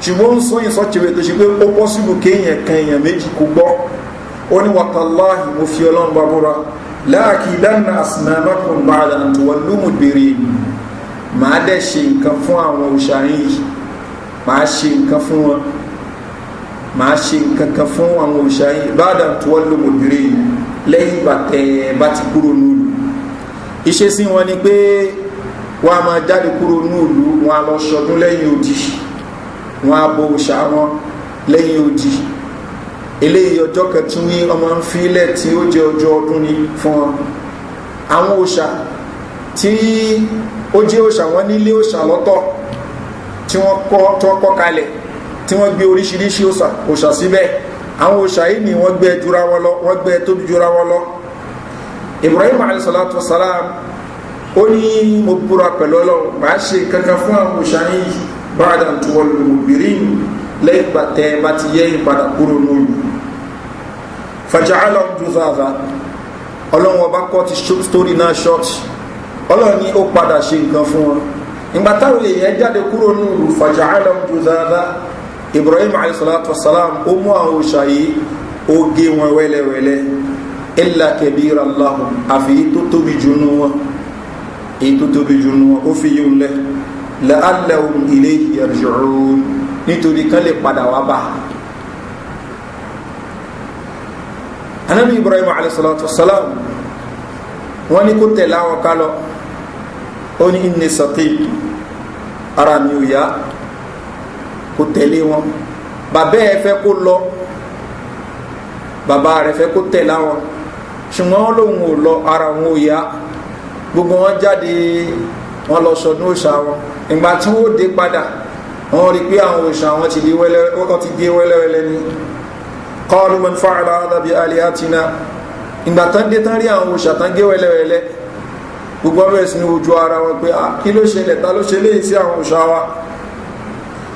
ṣùgbọ́n ó ń sọ yìí sọ́chẹ̀wé tó ṣe pé ó possible kéèyàn kan, èèyàn méjì kó gbọ́. Ó ní wàtàláhì, mo fi Ọlọ́run bá búra, la'akidanna asnamakum ba'da an tuwallu mudbirin. Màá dẹ̀ ṣe nǹkan fún àwọn òòṣà yìí, màá ṣe nǹkan fún wọn, màá ṣe nǹkan kan fún àwọn òòṣà yìí, ba'da an tuwallu mudbirin, lẹ́yìn ìgbà tẹ́ ẹ bá ti kúrò nílùú. Ìṣesí wọn ni pé wọ́n á máa jáde kúrò nílùú, wọn á lọ ṣọdún lẹ́yìn odi, wọn á bọ òòṣà wọn lẹ́yìn odi. Eléyìí, ọjọ́ kan tí wọ́n máa ń filẹ̀ tí ó jẹ́ ọjọ́ ọdún ni fún wọn. Àwọn òòṣà tí ó jẹ́ òòṣà wọn, nílé òòṣà lọ́tọ̀ tí wọ́n kọ́, tí wọ́n kọ́ kalẹ̀, tí wọ́n gbé oríṣiríṣi òòṣà síbẹ̀. Àwọn òòṣà yìí ni wọ́n gbé jura wọn lọ, wọ́n gbé tóbi jura wọn lọ. Ibrahim alayhisalatu wasalam, ó ní mo búra pẹ̀lú Ọlọ́run, màá ṣe kankan fún àwọn òòṣà yìí, ba'da an tuwallu mudbirin, lẹ́yìn ìgbà tẹ́ bá ti yẹ́ ìpadà kúrò nílùú. Faja'alahum juzadha. Ọlọ́run Ọba kọ́ ti story náà short. Ọlọ́run ní ó padà ṣe nǹkan fún wọn ìgbà táwọn èèyàn jáde kúrò nílùú. Faja'alahum juzadha. Ibrahim alayhisalatu wasalam, ó mú àwọn òòṣà yìí, ó gé wọn wẹ́lẹ́wẹ́lẹ́, illa kabira lahum, àfi tó tóbi jù nù wọn, èyí tó tóbi jù nù wọn, ó fi yíò lẹ̀, la'allahum ilayhi yarji'un, nítorí kán lè padà wá bá. Anabi Ibrahim alayhisalatu wasalam, wọ́n ní kó tẹ̀lé àwọn kálọ̀, ó ní inni saqim, ara mi ò yá, kó tẹ̀lé wọn. Bàbá ẹ fẹ́ kó lọ, bàbá rẹ̀ fẹ́ kó tẹ̀lé àwọn, ṣùgbọ́n lòun ò lọ, ara wọn ò yá. Gbogbo wọn jáde, wọn lọ sọdún òòṣà wọn. Ìgbà tí wọn ó dé padà, wọn rí pé àwọn òòṣà wọn ti di wẹ́lẹ́, wọ́n ti gé wẹ́lẹ́wẹ́lẹ́ ní. Qalu man fa'ala hadha bi alihatina. Ìgbà tán dé tán, rí àwọn òòṣà tán gé wẹ́lẹ́wẹ́lẹ́. Gbogbo ọbẹ̀ sí ní ojú ara wọn pé kí ló ṣẹlẹ̀? Ta ló ṣe léyìí sí àwọn òòṣà wa?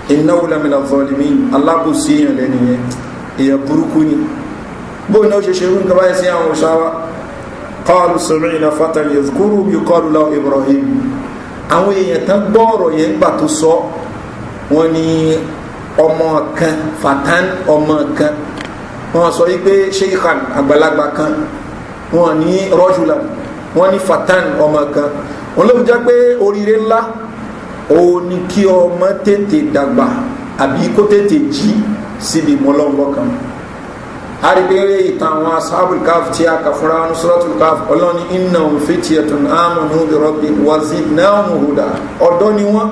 Innahu lamina zalimin. Alábòsí èèyàn lẹ́nu yẹn, èèyàn burúkú ni. Bóun náà ṣe ṣerú nǹkan báyìí sí àwọn òòṣà wa? Qalu sami'na fatan yadhkuruhum yuqalu lahu Ibrahim. Àwọn èèyàn tán gbọ́ ọ̀rọ̀ yẹn gbà tó sọ, wọ́n ní ọmọ kan, fatan, ọmọ kan. Wọ́n sọ wípé sheikhan, àgbàlagbà kan. Wọ́n ní rajulan, wọ́n ní fatan, ọmọ kan. Wọ́n ló fi jẹ́ pé oríire ńlá òun ni kí ọmọ tètè dàgbà àbí kó tètè jí síbi mọ́lọ́nlọ́kan. Àrígbére ìtàn àwọn ashabul kaf tí a kà fúnra wọn, suratul kaf, Ọlọ́ni innahum fityatun amanu bi rabbihim wa zidnahum huda. Ọ̀dọ́ ni wọ́n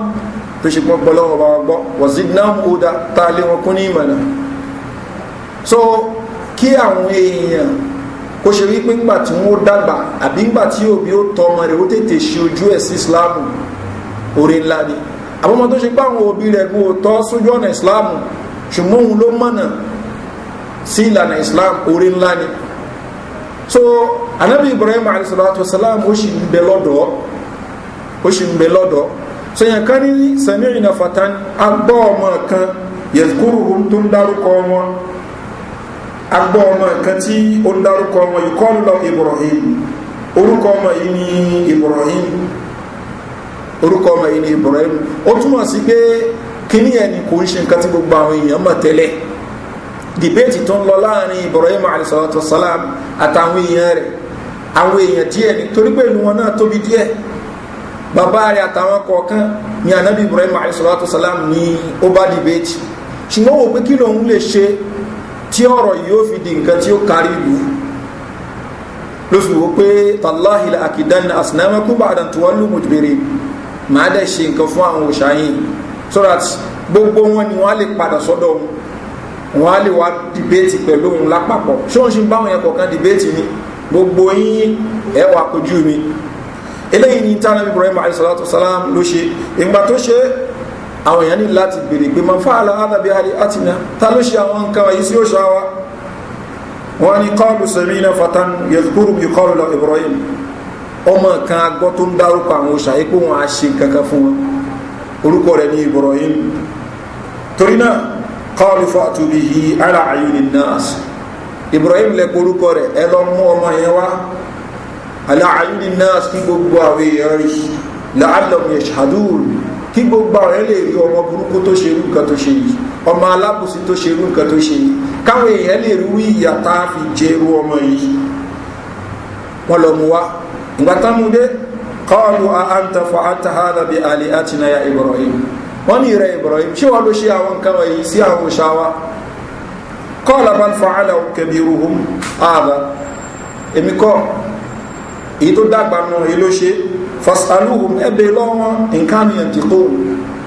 tó ṣe pọ́n pọ́lọ́wọ́ bá wa gbọ́, wa zidnahum huda, tá a lé wọn kún ní ìmọ̀nà. So kí àwọn èèyàn kó ṣe wípé ńgbà tí wọ́n dàgbà àbí ńgbà tí òbí ó tọ́ ọmọ rẹ̀, ó tètè ṣe ojú ẹ̀ sí Islamu, oore ńlá ni. Àwọn ọmọ tó ṣe pé àwọn òbí rẹ̀ kó tọ́ sójú ọ̀nà Islamu, ṣùgbọ́n òun ló mọ̀nà sí ìlànà Islam, oore ńlá ni. So Anabi Ibrahim alayhisalatu wasalam, ó sì ń bẹ lọ́dọ̀. Ó sì ń bẹ lọ́dọ̀. Sọyìn kan ní sami'na fatan, agbọ́ ọmọ kan, yadhkuruhum, tó ń dárúkọ wọn. Agbọ́ ọmọ kan tí ó ń dárúkọ wọn, yuqalu lahu Ibrahim. Orúkọ ọmọ yìí ní Ibrahim. Orúkọ ọmọ yìí ní Ibrahim. Ó túmọ̀ sí pé kíní ẹni kò ń ṣe nǹkan tí gbogbo àwọn èèyàn mọ̀ tẹ́lẹ̀. Debate tó ń lọ láàrin Ibrahim alayhi salatu wasalam àtàwọn èèyàn rẹ̀, àwọn èèyàn díẹ̀ ni, torí pé ìlú wọn náà tóbi díẹ̀. Bàbá rẹ̀ àtàwọn kọ̀ọ̀kan ní anabi Ibrahim alayhi salatu wasalam ní ó bá debate. Ṣùgbọ́n wò pé kí lòun lè ṣe tí ọ̀rọ̀ yìí ó fi di nǹkan tí ó kárí ìlú, ló fi wò pé tallahi la akidanna asnamakum ba'da an tuwallu mudbirin, màá dẹ̀ ṣe nǹkan fún àwọn òṣàyìn so that gbogbo wọn ni wọ́n á lè padà sọ́dọ̀ wọn, wọ́n á lè wá debate pẹ̀lú òun lápapọ̀. Ṣé wọ́n ṣe ń báwọn yẹn kọ̀ọ̀kan debate ni? Gbogbo yín ẹ wà kojú mi. Eléyìí ni tánàbí Ibrahim alayhi salatu wasalam ló ṣe. Ìgbà tó ṣe, àwọn èèyàn ní láti béèrè pé man fa'ala hadha bi alihatina, ta ló ṣe àwọn nǹkan wọ̀nyí sí òṣà wa? Wọ́n ní qalu sami'na fatan yadhkuruhum yuqalu lahu Ibrahim. Ọmọ kan agbọ́ tó ń dárúkọ àwọn òṣà yìí pé wọ́n á ṣe nǹkan kan fún wọn, orúkọ rẹ̀ ní Ibrahim. Torí náà, qalu fa'tu bihi ala a'yunin nas. Ibrahim lẹ́pọ̀ orúkọ rẹ̀, ẹ lọ mú ọmọ yẹn wá ala a'yunin nas, kí gbogbo àwọn èèyàn rí, la'allahum yashhadun, kí gbogbo àwọn èèyàn lè rí ọmọ burúkú tó ṣe irú nǹkan tó ṣe yìí, ọmọ alábùsí tó ṣe irú nǹkan tó ṣe yìí, káwọn èèyàn lè rí ìyà tá a fi jẹ irú ọmọ yìí. Wọ́n lọ mú wá. Ìgbà tán mú dé, qalu a anta fa'alta hadha bi alihatina ya Ibrahim? Wọ́n ní, ìrẹ Ibrahim, ṣé wọ́n ló ṣe àwọn nǹkan wọ̀nyí sí àwọn òṣà wa? Qala bal fa'alahu kabiruhum hadha. Èmi kọ́, èyí tó dàgbà nù èyí ló ṣe. Fasaluhum, ẹbẹ̀ lọ́wọ́, in kanu yantiqun,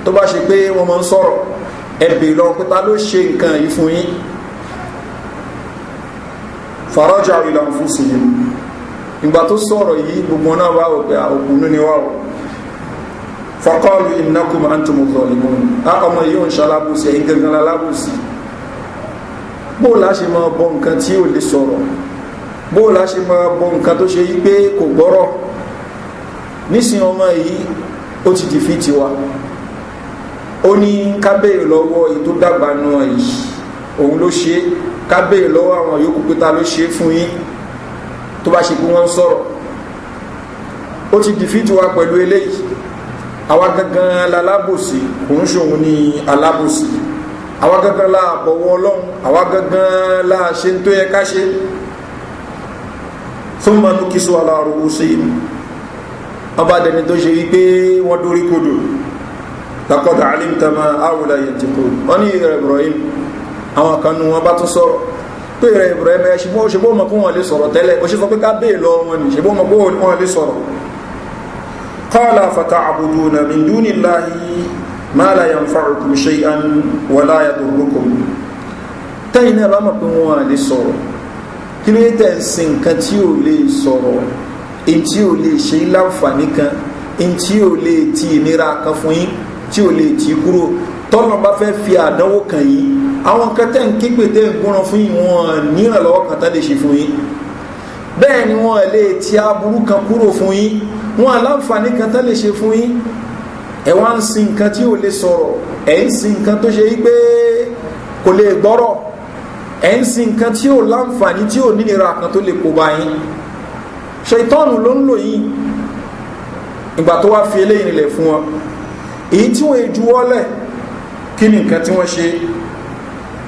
tó bá ṣe pé wọ́n máa ń sọ̀rọ̀, ẹbẹ̀ lọ́wọ́ pé ta ló ṣe nǹkan yìí fún yín. Faraja'u ila anfusihim. Ìgbà tó sọ̀rọ̀ yìí, gbogbo náà wá wò pé òkùnú ni wá wò. Faqalu innakum antumu zalimun. A ọmọ yìí ò ń ṣalábùsí, ẹ̀yin gangan alábùsí. Bó la ṣe máa bọ nǹkan tí ò lè sọ̀rọ̀? Bó la ṣe máa bọ nǹkan tó ṣe yí pé kò gbọ́rọ̀? Nísìn, ọmọ yìí ó ti di fi tiwa. Ó ní kábẹ́ẹ̀ lọ́wọ́ èyí tó dàgbà náà yìí, òun ló ṣe. Kábẹ́ẹ̀ lọ́wọ́ àwọn yòókù pé ta ló ṣe fún yín, tó bá ṣe pé wọ́n ń sọ̀rọ̀. Ó ti di tiwa pẹ̀lú eléyìí. Àwa gangan lalábòsí, òun ṣòun ní alábòsí. Àwa gangan la bọ̀wọ̀ Ọlọ́run, àwa gangan la ṣe tó yẹ ká ṣe. Thumma nukisu ala ru'usihim. Wọ́n bá dẹni tó ṣe wípé wọ́n dórí kodò. Laqad alimta ma haula yantiqun. Wọ́n ní, ìrẹ̀ Ibrahim, àwọn kan nu wọn bá tún sọ̀rọ̀ pé, ìrẹ̀ Ibrahim, ẹ ṣe bó mọ̀ kó wọn lè sọ̀rọ̀ tẹ́lẹ̀? Ó ṣe sọ pé ká bẹ́ẹ̀ lọ wọn ni, ṣe bó mọ̀ kó wọn lè sọ̀rọ̀? Qala fata'buduna min dunillahi ma la yanfa'ukum shay'an wa la yadurrukum. Tẹ́yìn náà bá mọ̀ pé wọ́n lè sọ̀rọ̀, kí ló tẹ̀ ń sin nǹkan tí ò lè sọ̀rọ̀, èyí tí ò lè ṣe láǹfààní kan, èyí tí ò lè ti ìnira kan fún yín, tí ò lè tì í kúrò? Tọ́lọ́ bá fẹ́ fi àdánwò kàn yín, àwọn nǹkan tẹ́ ń képe, tẹ́ ń gúnran fún yín, wọn nírànlọ́wọ́ kan tán lè ṣe fún yín. Bẹ́ẹ̀ ni wọ́n lè ti aburú kan kúrò fún yín, wọn aláǹfààní kan tán lè ṣe fún yín. Ẹ wá ń sin nǹkan tí ò lè sọ̀rọ̀, ẹ̀ ń sin nǹkan tó ṣe yí pé kò lè gbọ́rọ̀, ẹ̀ ń sin nǹkan tí ò láǹfààní, tí ò nínira kan tó lè kó bá yín. Ṣètọ́nù ló ń lò yín. Ìgbà tó wá fi eléyìí nílẹ̀ fún wọn, èyí tí wọ́n juwọ́lẹ̀, kí ni nǹkan tí wọ́n ṣe?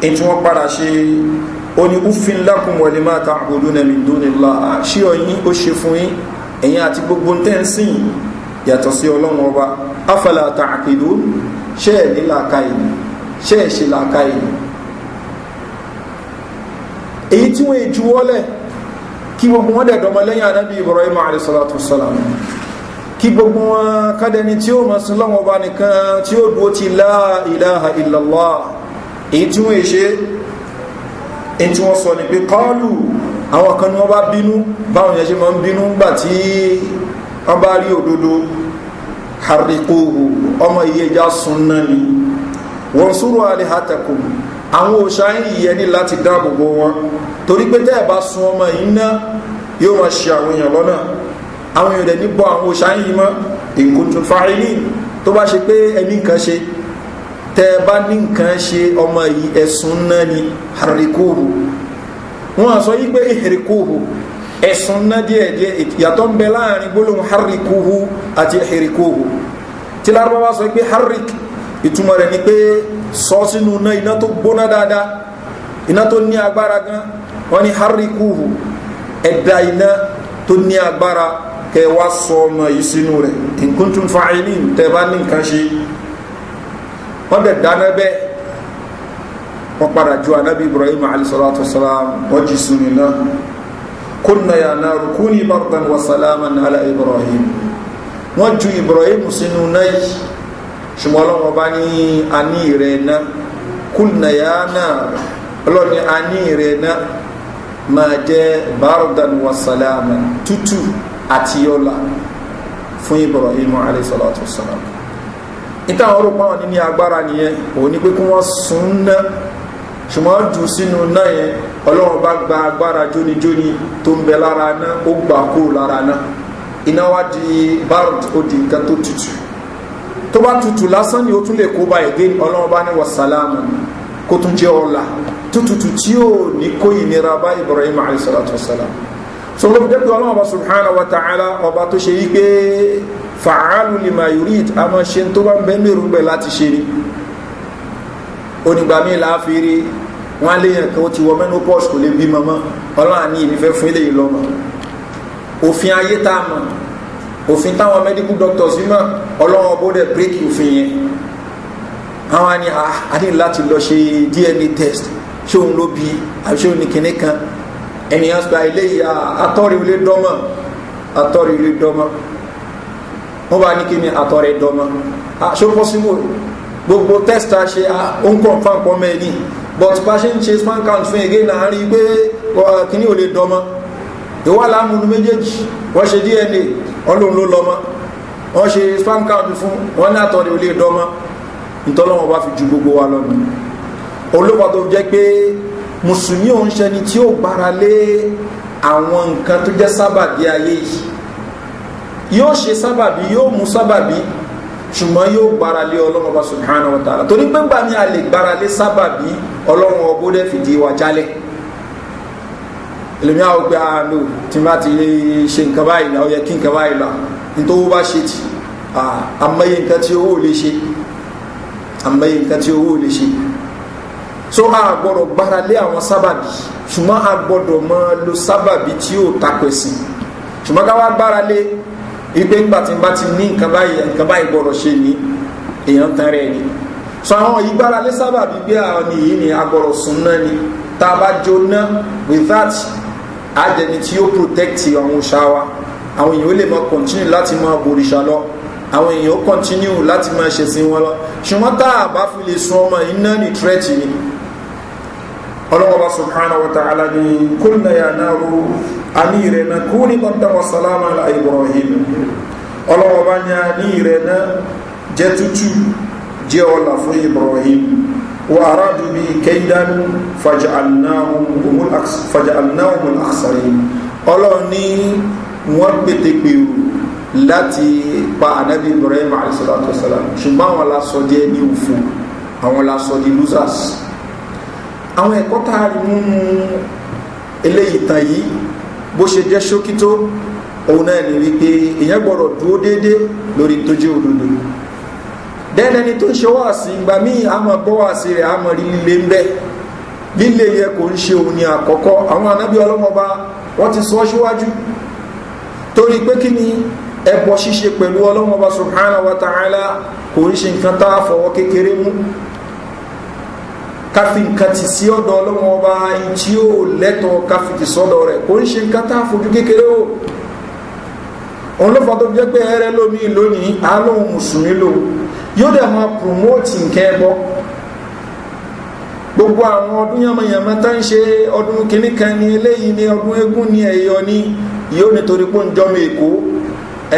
Èyí tí wọ́n padà ṣe ó ní uffin lakum wa lima ta'buduna min dunillah. Ṣí ọyìn ó ṣe fún yín, ẹ̀yin àti gbogbo tẹ́ǹsìn yàtọ̀ sí Ọlọ́run Ọba. Afala ta'qilun? Ṣé ẹ̀ ní làákàyè ni? Ṣé ẹ̀ ṣe làákàyè ni? Èyí tí wọ́n juwọ́lẹ̀, kí gbogbo wọn dẹ̀dọ̀mọ lẹ́yìn anábì Ibrahim alayhi salatu wassalam, kí gbogbo wọn kádẹni tí ó mọ̀ sí lọ́wọ́ ọba nìkan, tí ó dúó ti la ilaha illallah. Èyí tí wọ́n ṣe, èyí tí wọ́n sọ ní pé qalu, àwọn kan ní wọ́n bá bínú, báwọn yẹn ṣe máa ń bínú ńgbà tí wọ́n bá rí òdodo. Harriquhu, ọmọ ìyẹjà sun náà ni. Wansuru alihatakum, àwọn òṣàyìn yìí ní láti dáàbòbò wọn, torí pé tẹ́ ẹ̀ bá sun ọmọ yìí ná, yóò máa ṣe àwọn èèyàn lọ́nà. Àwọn èèyàn dẹ̀ ní bọ́ àwọn òṣàyìn yìí mọ́. In kuntum fa'ilin, tó bá ṣe pé ẹni nǹkan ṣe, tẹ bá ní nǹkan ṣe, ọmọ yìí ẹ̀sùn náà ni. Harrikuhu, wọ́n sọ yí pé ihrikuhu, ẹ̀sùn náà díẹ̀díẹ̀. Ìyàtọ̀ ń bẹ láàrin gbólóhùn harrikuhu àti ihrikuhu. Tí Lárúbáwá sọ pé harrik, ìtumọ̀ rẹ̀ ni pé sọ sínú náà, iná tó gbóná dáadáa, iná tó ní agbára gan. Wọ́n ní harrikuhu, ẹ̀dá iná tó ní agbára, kẹ wá sọ ọmọ yìí sínú rẹ̀. In kuntum fa'ilin, tẹ bá ní nǹkan ṣe. Wọ́n dẹ̀ dáná bẹ́ẹ̀, wọ́n padà ju Anabi Ibrahim alayhi salatu wasalam, wọ́n jí sínú iná. Qulna ya naru kuni bardan wa salaman ala Ibrahim. Wọ́n ju Ibrahim sínú náà yìí, ṣùgbọ́n Ọlọ́wọ́n bá ní aní rẹ̀ náà. Qulna ya nar, Ọlọ́ni aní rẹ̀ náà, máa jẹ́ bardan wa salaman, tútù àti ọlá fún Ibrahim alayhi salatu wasalam. Ìtàn ọrọ̀ pàwọn ní agbára nìyẹn, òun ni pé kí wọ́n sun ná, ṣùgbọ́n jù sínú náà yẹn, Ọlọ́run bá gba agbára jónijóni tó ń bẹ lára náà, ó gbà kúrò lára náà. Iná wá di bard, ó di nǹkan tó tutù. Tó bá tutù lásán ni, ó tún lè kó bá ẹ̀gẹ́. Ọlọ́run bá ní wasalamu, kó tún jẹ́ ọ̀la tútùtù tí ó ní kó ìnira bá Ibrahim alayhi salatu wasalam. So ló fi jẹ́ pé Ọlọ́run Ọba subhanahu wa ta'ala, ọba tó ṣe yí pé fa'alu lima yurid, a máa ṣe tó bá ń bẹ́ mẹ́rù gbẹ̀ láti ṣe ni. Onígbà míì láàfin wọn léèyàn kan, ó ti wọ menopause, kò lè bí mọ́mọ́. Ọlọ́run àní ìnífẹ́ fún eléyìí lọ́mọ. Òfin ayé tá a mọ̀, òfin táwọn medical doctors mọ̀, Ọlọ́run ọbọ̀ dẹ̀ break òfin yẹn. Àwọn àni a ní láti lọ ṣe DNA test, ṣé òun ló bí àbí ṣé òun ní kinní kan. Ènìyàn sọ eléyìí, atọ́rí ilé dọ́mọ̀, atọ́rí ilé dọ́mọ̀. Wọ́n bá ní kí ni atọ́rí dọ́mọ̀? Ṣó possible? Gbogbo test a ṣe, ó ń confirm pọ́ mẹ́ni, but bá ṣe ń ṣe sperm count fún again náà, rí pé kíní ò lè dọ́mọ́. Ìwà láàmúnú méjèèjì. Wọ́n ṣe DNA, wọ́n lòun ló lọ́mọ́. Wọ́n ṣe sperm count fún wọ́n ní àtọ̀rì ò lè dọ́mọ́. Ìtọ́lọ́wọ́n bá fi ju gbogbo wa lọ́nu olóòpàá tó jẹ́ pé mùsùlùmí òun ṣẹni tí ó gbára lé àwọn nǹkan tó jẹ́ sábàbí ayé yìí. Yóò ṣe sábàbí, yóò mú sábàbí, ṣùgbọ́n yóò gbára lé Ọlọ́run Ọba subhanahu wa ta'ala, torí pé ńgbà ní a lè gbára lé sábàbí, Ọlọ́run Ọbó dẹ̀ fìdí wa jálẹ̀. Èlòmí àwọn pé àánú tí n bá ti ṣe nǹkan báyìí lọ, ó yẹ kí nǹkan báyìí lọ. Nítorí bá ṣe tì, àmọye nǹkan tí owó lè ṣe, àmọye nǹkan tí owó lè ṣe. So a gbọ́dọ̀ gbára lé àwọn sábàbí, ṣùgbọ́n a gbọ́dọ̀ máa lo sábàbí tí ó takwẹ̀sìn. Ṣùgbọ́n ká wá gbára lé ipe ńgbà tí n bá ti ní nǹkan báyìí, nǹkan báyìí gbọ́dọ̀ ṣe ní, èèyàn tán rẹ̀ ni. So àwọn ìgbára lé sábàbí bí àwọn nìyí ni a gbọ́dọ̀ sùn náà ni. Tá a bá jóná with that, ajẹni tí ó protect àwọn òṣà wa. Àwọn èèyàn ó lè máa continue láti máa bòrìṣà lọ, àwọn èèyàn ó continue láti máa ṣẹ̀sìn wọn lọ. Ṣùgbọ́n tá a bá fi lè sun ọmọ iná ní threat ni. Ọlọ́wọ́ subhanahu wa ta'ala ni qulna ya naru, a ní rẹ̀ náà, kuni bardan wa salama ala Ibrahim. Ọlọ́wọ́ bá ní a ní rẹ̀ náà, jẹ́ tútù, jẹ́ ọlà fún Ibrahim. Wa aradu bi kaidan faja'alnahum al-akhsarin. Ọlọ́run ní wọ́n pété pèrò láti pa Anabi Ibrahim alayhi salatu wasalam, ṣùgbọ́n àwọn lásọ di ẹni òfò, àwọn lásọ di losers. Àwọn ẹ̀kọ́ tá a rí múnú eléyìí tàn yìí, bó ṣe jẹ́ ṣókí tó, òun náà ní wípé èèyàn gbọ́dọ̀ dúró déédéé lórí tó jẹ́ òdodo. Dẹ́nẹni tó ń ṣe wáàsí, ìgbà míì a máa gbọ́ wáàsí rẹ̀, a máa rí líle ń bẹ́. Líle yẹ kò ń ṣe òun ní àkọ́kọ́. Àwọn anábí ọlọ́mọba, wọ́n ti sọ síwájú, torí pé kí ni? Ẹbọ ṣíṣe pẹ̀lú Ọlọ́mọba subhanahu wa ta'ala kò ń ṣe nǹkan tá a fọwọ́ kékeré mú. Káfí nǹkan ti sí ọ̀dọ̀ Ọlọ́mọba tí ó lẹ́tọ̀ọ́, káfí ti sọ́dọ̀ rẹ̀, kò ń ṣe nǹkan tá a fojú kékeré o. Òun ló fà tó jẹ́ pé ẹrẹ́ lómi lónìí, alóhun mùsùlùmí lò, yóò dẹ̀ máa promote nǹkan ẹbọ. Gbogbo àwọn ọdún yamayama tá ń ṣe, ọdún kìíní kan ní eléyìí, ní ọdún eégún ní ẹ̀yọ ní, yóò nítorí pé ń jọmọ Èkó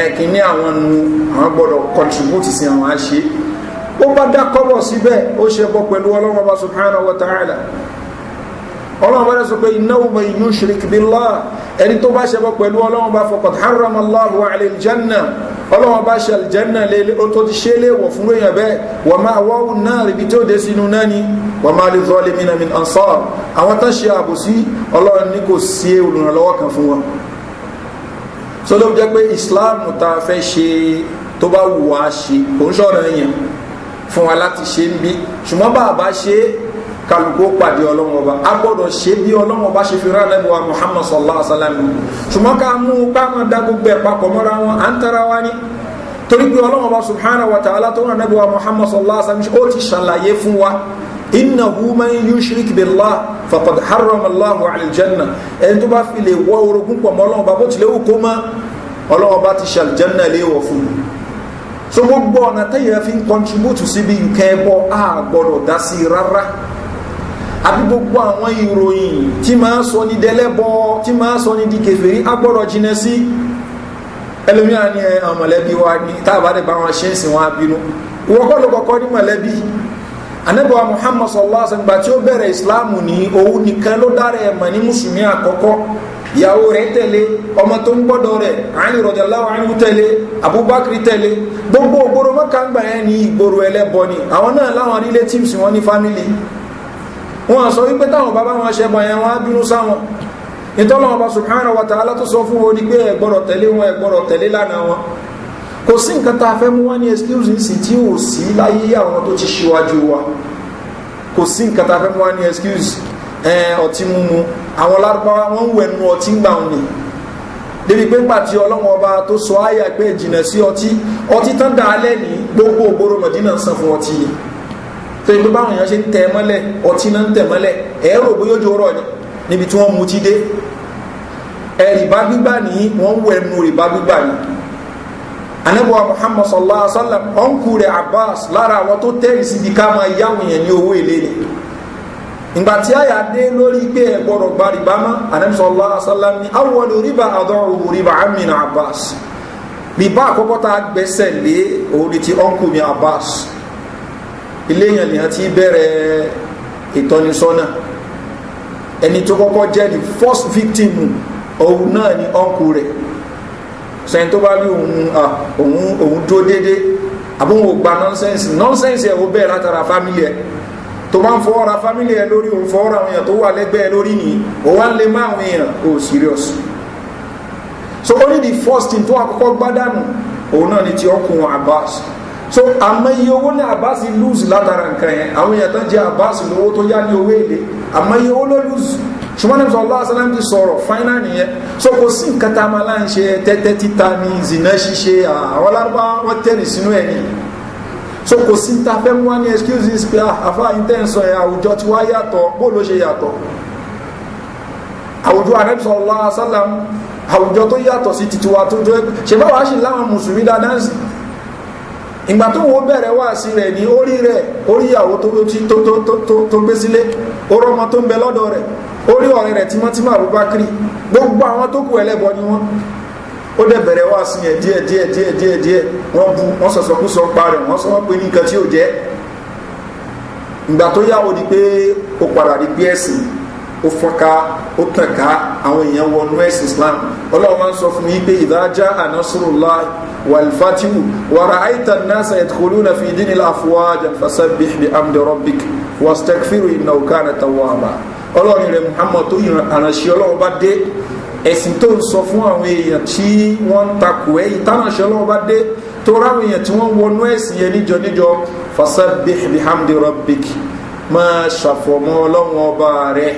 ẹ̀kíní àwọn nu, àwọn gbọ́dọ̀ contribute sí àwọn àṣẹ. Ó bá dá kọ́bọ̀ síbẹ̀, ó ṣe bọ́ pẹ̀lú Ọlọ́run Ọba subhanahu wa ta'ala. Ọlọ́run bá dẹ̀ sọ pé innahu man yushrik billah, ẹni tó bá ṣe bọ́ pẹ̀lú Ọlọ́run bá, faqad harrama Allahu alayhi aljanna. Ọlọ́wọ́n bá ṣe àlìjẹ́nà lé ó tó ti ṣe léèwọ̀ fún èèyàn bẹ́ẹ̀. Wọ́n máa wọ́wù náà ríbi tí ó dé sínú náà ni. Wọ́n máa lè zọ́ọ́lé mina min ansar. Àwọn tán ṣe àbòsí, Ọlọ́run ní kò sí olùrànlọ́wọ́ kan fún wọn. So ló jẹ́ pé Islam ta fẹ́ ṣe, tó bá wù wá ṣe, kò ń ṣọ̀rọ̀ èèyàn fún wa láti ṣe ń bí. Ṣùgbọ́n bá a bá ṣe, kálukú pàdé Ọlọ́wọ́n Ọba. A gbọ́dọ̀ ṣe bí Ọlọ́wọ́n Ọba ṣe fi rán Ànábì wa Muhammad sallallahu alaihi wa sallam. Ṣùgbọ́n ká mú ká máa dá gbogbo ẹ̀ papọ̀ mọ́ra wọn, à ń tara wa ní, torí pé Ọlọ́wọ́n Ọba subhanahu wa ta'ala tó rán Ànábì wa Muhammad sallallahu alaihi wa sallam, ó ti ṣàlàyé fún wa: innahu man yushrik billah faqad harrama Allahu ala aljanna. Ẹni tó bá fi lè wọ́ orogún pọ̀ mọ́ Ọlọ́wọ́n Ọba, bó tilẹ̀ wù kó mọ́, Ọlọ́wọ́n Ọba ti ṣe aljanna léèwọ̀ fún un. So gbogbo ọ̀nà tẹ́yẹ̀ fi ń contribute síbi nǹkan ẹbọ, a gbọ́dọ̀ dá sí rárá. Àbí gbogbo àwọn ìròyìn tí máa sọ ní dẹlẹ́bọ, tí máa sọ ní di kèfèrí, a gbọ́dọ̀ jìnà sí. Ẹlòmíà ní ẹ mọ̀lẹ́bí wa ní, táàbà dẹ̀ bá wọn ṣe ń sìn, wọn abínú. Ìwọ kọ́ ló kọ́kọ́ ní mọ̀lẹ́bí. Anabi wa Muhammad sallallahu alaihi wa sallam, tí ó bẹ̀rẹ̀ Ìsìláàmù, ní òun nìkan ló dára ẹ̀ mọ̀ ní mùsùlùmí àkọ́kọ́. Ìyàwó rẹ̀ tẹ̀lé, ọmọ tó ń gbọ́dọ̀ rẹ̀ Ali radiyallahu anhu tẹ̀lé, Abubakar tẹ̀lé. Gbogbo ògbóró Mọ́kà ń gbà yẹn ní ìgboro ẹlẹ́bọ ni. Àwọn náà láwọn relatives wọn ní family wọn. Sọ wípé táwọn bàbá wọn ṣẹbọ yẹn, wọn á bínú sáwọn. Ìtọ́lọ́wọ́n bá subhanahu wa ta'ala tó sọ fún wọn ní pé ẹ gbọ́dọ̀ tẹ̀lé wọn, ẹ gbọ́dọ̀ tẹ̀lé lánàá wọn. Kò sí nǹkan tá a fẹ́ mú wá ní excuse sí tí ò sí láyé àwọn tó ti ṣíwájú wa. Kò sí nǹkan tá a fẹ́ mú wá ní excuse. Ọtí mímu, àwọn Lárúbáwá wọn ń wẹ̀ nu ọtí ń gbà wọn ni, débi pé ńgbà tí Ọlọ́wọ́n Ọba tó sọ àyà pé jìnà sí ọtí, ọtí tán dà á lẹ́ni, gbogbo ògbóró Mọ̀dínà ń san fún ọtí ni. Tó yẹ pé báwọn èèyàn ṣe ń tẹ̀ mọ́lẹ̀, ọtí náà ń tẹ̀ mọ́lẹ̀, ẹ̀rọ bóyá ojú ọ̀rọ̀ ni níbi tí wọ́n mutí dé. Rìbá gbígbà ní, wọ́n wẹ̀ nu rìbá gbígbà ní. Anabuwa Muhammad sallallahu alaihi wa sallam, uncle rẹ̀ Abbas, lára àwọn tó tẹ́rì síbi ká máa yáwọn èèyàn ní owó èlé ni. Ìgbà tí àyà dé lórí pé ẹ gbọ́dọ̀ gba rìbá mọ́, Anabi sallallahu alaihi wa sallam ní awwalu riba adọ́rùn riba amina Abbas. Rìbá àkọ́kọ́ tá a gbẹ́sẹ̀ lé, òun ni ti uncle mi Abbas. Ilé yẹn lèyàn ti bẹ̀rẹ̀ ìtọ́nisọ́nà. Ẹni tó kọ́kọ́ jẹ́ the first victim, òun náà ni uncle rẹ̀. Sẹ́yìn tó bá rí òun, òun dúró déédéé, àbóhùn ò gba nonsense nonsense ẹ̀, ó bẹ̀rẹ̀ látara family ẹ̀. Tó bá ń fọwọ́ ra family ẹ̀ lórí, òun fọwọ́ ra àwọn èèyàn tó wà lẹ́gbẹ̀ẹ́ lórí ni, ó wá ń lè má àwọn èèyàn, ó serious. So only the first thing tó àkọ́kọ́ gbádànù, òun náà ni ti ọkùnrin Abbas. So àmọ́ iye owó ní Abbas lose látara nǹkan yẹn. Àwọn èèyàn tó ń jẹ Abbas lówó tó yá ní owó èlé, àmọ́ iye owó ló lose. Ṣùgbọ́n ní sọ̀rọ̀ lọ́wọ́ ti sọ̀rọ̀ final nìyẹn. So kò sí nǹkan tá a máa láń ṣe. Tẹ́tẹ́ títa ní, zina ṣíṣe, àwọn Lárúbá wọ́n tẹ̀rì sínú ẹ̀ ni. So kò sí ta fẹ́ mú wá ní excuses pé àfa intense ẹ̀, àwùjọ tí wá yàtọ̀. Bó ló ṣe yàtọ̀? Àwùjọ Ànábì sallallahu alaihi wasallam, àwùjọ tó yàtọ̀ sí titi wa tó jọ ṣe bá wàá ṣì láwọn mùsùlùmí dáadáa sí. Ìgbà tó wọ́n bẹ̀rẹ̀ wá sí rẹ̀ ní orí rẹ̀, orí ìyàwó tó gbé sílé, orí ọmọ tó ń bẹ lọ́dọ̀ rẹ̀, orí ọ̀rẹ́ rẹ̀ tímọ́tímọ́ Abubakar. Gbogbo àwọn tó kù, ẹlẹ́bọ ni wọ́n. Ó dẹ̀ bẹ̀rẹ̀ wá sí yẹn díẹ̀ díẹ̀ díẹ̀ díẹ̀ díẹ̀. Wọ́n bu, wọ́n sọ̀sọ̀kúsọ pa rẹ̀, wọ́n sọ wọ́n pé ní nǹkan tí ò jẹ́. Ìgbà tó yá, ó di pé ó padà di pé ẹ̀sìn ó fọ́nká, ó tàn ká, àwọn èèyàn wọnú ẹ̀sìn Islam. Ọlọ́run máa ń sọ fún yín pé idha jaa nasrullahi wal fathu wa ra'ayta an-nasa yadkhuluna fi dinillahi afwajan fasabbih bihamdi rabbik wastaghfirhu innahu kana tawwaba. Ọlọ́run rẹ̀ Muhammad, tó ìrànṣẹ́ Ọlọ́run bá dé, ẹ̀sìn tó ń sọ fún àwọn èèyàn tí wọ́n ń takò ẹ́, ìtànàṣẹ́ Ọlọ́run bá dé, tó ráwọn èèyàn tí wọ́n wọnú ẹ̀sìn yẹn níjọ níjọ, fasabbih bihamdi rabbik, máa ṣàfọ̀mọ́ Ọlọ́run Ọba rẹ̀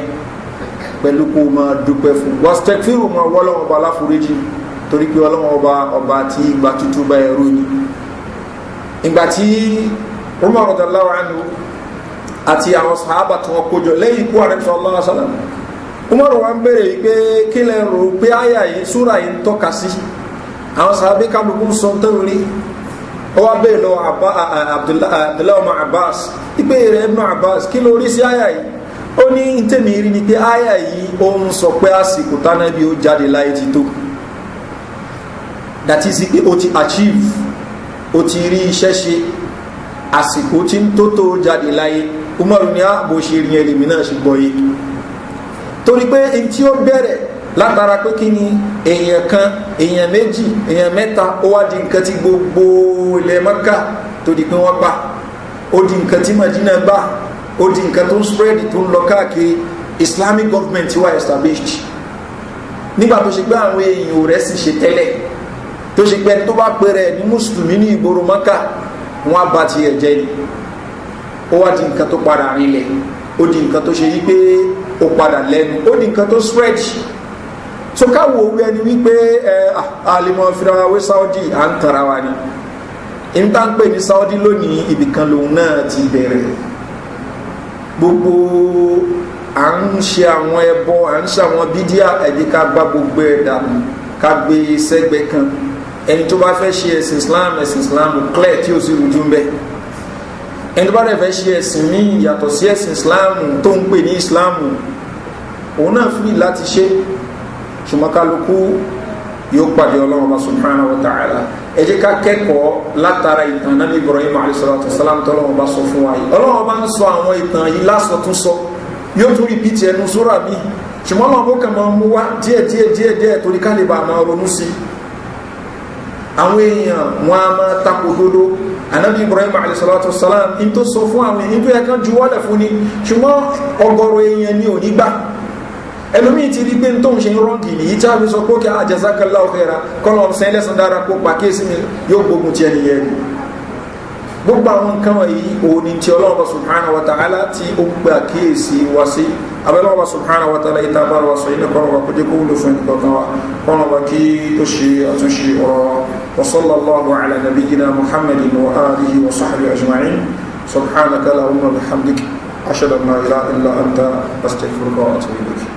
pẹ̀lú kó máa dúpẹ́ fún, wastaghfiru, máa wọ́ Ọlọ́run Ọba láforíjì, torí pé Ọlọ́run Ọba, ọba tí ìgbà tútù bá ẹrú ni. Ìgbà tí Umar radallahu anhu àti àwọn sàhábà tí wọ́n kójọ lẹ́yìn ikú Ànábì sallallahu alaihi wasallam, Umar wa ń bèrè yìí pé kí lẹ rò pé àyà yìí, súra yìí ń tọ́ka sí? Àwọn sàhábà kálukú ń sọ tó rí. Ó wá bèèrè lọ Abdullahi ọmọ Abbas ìpè rẹ̀, Ibn Abbas, kí ló rí sí àyà yìí? Ó ní ntẹ́mi rí ni pé àyà yìí, ó ń sọ pé àsìkò tánàbí ó jáde láyé ti tó. That is pé ó ti achieve, ó ti rí iṣẹ́ ṣe, àsìkò tí ń tó tó jáde láyé. Umaru ní àbò ṣe rí ẹlẹ́mì náà ṣe gbọ́ yìí, torí pé n tí ó bẹ̀rẹ̀ Látara pé kí ni, èèyàn kan, èèyàn méjì, èèyàn mẹ́ta, ó wá di nǹkan tí gbogbo ilẹ̀ Mẹ́kà tó di pé wọ́n gbà, ó di nǹkan tí Madina gbà, ó di nǹkan tó ń spread, tó ń lọ káàkiri. Islamic government wà established nígbà tó ṣe pé àwọn èèyàn rẹ̀ sì ṣe tẹ́lẹ̀, tó ṣe pé ẹni tó bá pè rẹ̀ ní mùsùlùmí ní ìgboro Mẹ́kà, wọ́n á bá tiẹ̀ jẹ́ ni. Ó wá di nǹkan tó padà rinlẹ̀, ó di nǹkan tó ṣe yí pé ó padà lẹ́nu, ó di nǹkan tó spread. So káwo owó ẹni wípé ẹ àlèmọ̀ fira wé Saudi, à ń tara wa ni. Ìta ń pè ní Saudi lónìí, ibìkan lòun náà ti bẹ̀rẹ̀. Gbogbo à ń ṣe àwọn ẹbọ, à ń ṣe àwọn bídíà, ẹ̀dí ká gbá gbogbo ẹ̀ dànù, ká gbé sẹ́gbẹ́ kan. Ẹni tó bá fẹ́ ṣe ẹ̀sìn Islam, ẹ̀sìn Islam clear tí ó sì rújú ń bẹ́. Ẹni tó bá dẹ̀ fẹ́ ṣe ẹ̀sìn míì yàtọ̀ sí ẹ̀sìn Islam tó ń pè ní Islam, òun náà free láti ṣe, ṣùgbọ́n kálukú yóò pàdé Ọlọ́run Ọba subhanahu wa ta'ala. Ẹ jẹ́ ká kẹ́kọ̀ọ́ látara ìtàn náà Ibrahim alayhi salam tọ́lọ́run Ọba sọ fún wa yìí. Ọlọ́run Ọba ń sọ àwọn ìtàn yìí lásọ tún sọ, yóò tún repeat ẹnu sóra mi, ṣùgbọ́n Ọlọ́run bó kàn máa mú wá díẹ̀ díẹ̀ díẹ̀ díẹ̀ torí ká lè bá máa ronú sí. Àwọn èèyàn wọn a máa tako dodo. Anabi Ibrahim alayhi salatu salam, in tó sọ fún àwọn èèyàn tó yẹ kán juwọ́lẹ̀ fún ni, ṣùgbọ́n ọgọ́rọ̀ èèyàn ni ò ní gbà. Ẹlòmíì ti rí pé tó ń ṣe ń wrong nìyí tí a fi sọ pé kí jazakallahu khaira, kọ́nà ọ̀sán ẹlẹ́sìn dára kó pàkíyèsí mi, yóò gbógun ti ẹni yẹn ni. Gbogbo àwọn nǹkan wọ̀nyí, òun ni tí Ọlọ́run subhanahu wa ta'ala tí ó ń pè àkíyèsí wa sí. Abẹ́lọ́wọ́ subhanahu wa ta'ala, ìta bára wa sọ yìí, kọ́nà wa kó jẹ́ kó wúlò fún ẹnì kọ̀ọ̀kan wa, kọ́nà wa kí ó ṣe àtúnṣe ọ̀rọ̀ wa. Sallallahu ala nabiyyina Muhammadin wa alihi wa sahbihi ajma'in. Subhanaka lahumma bihamdik, ashhadu an la ilaha illa anta, astaghfiruka wa atubu ilayk.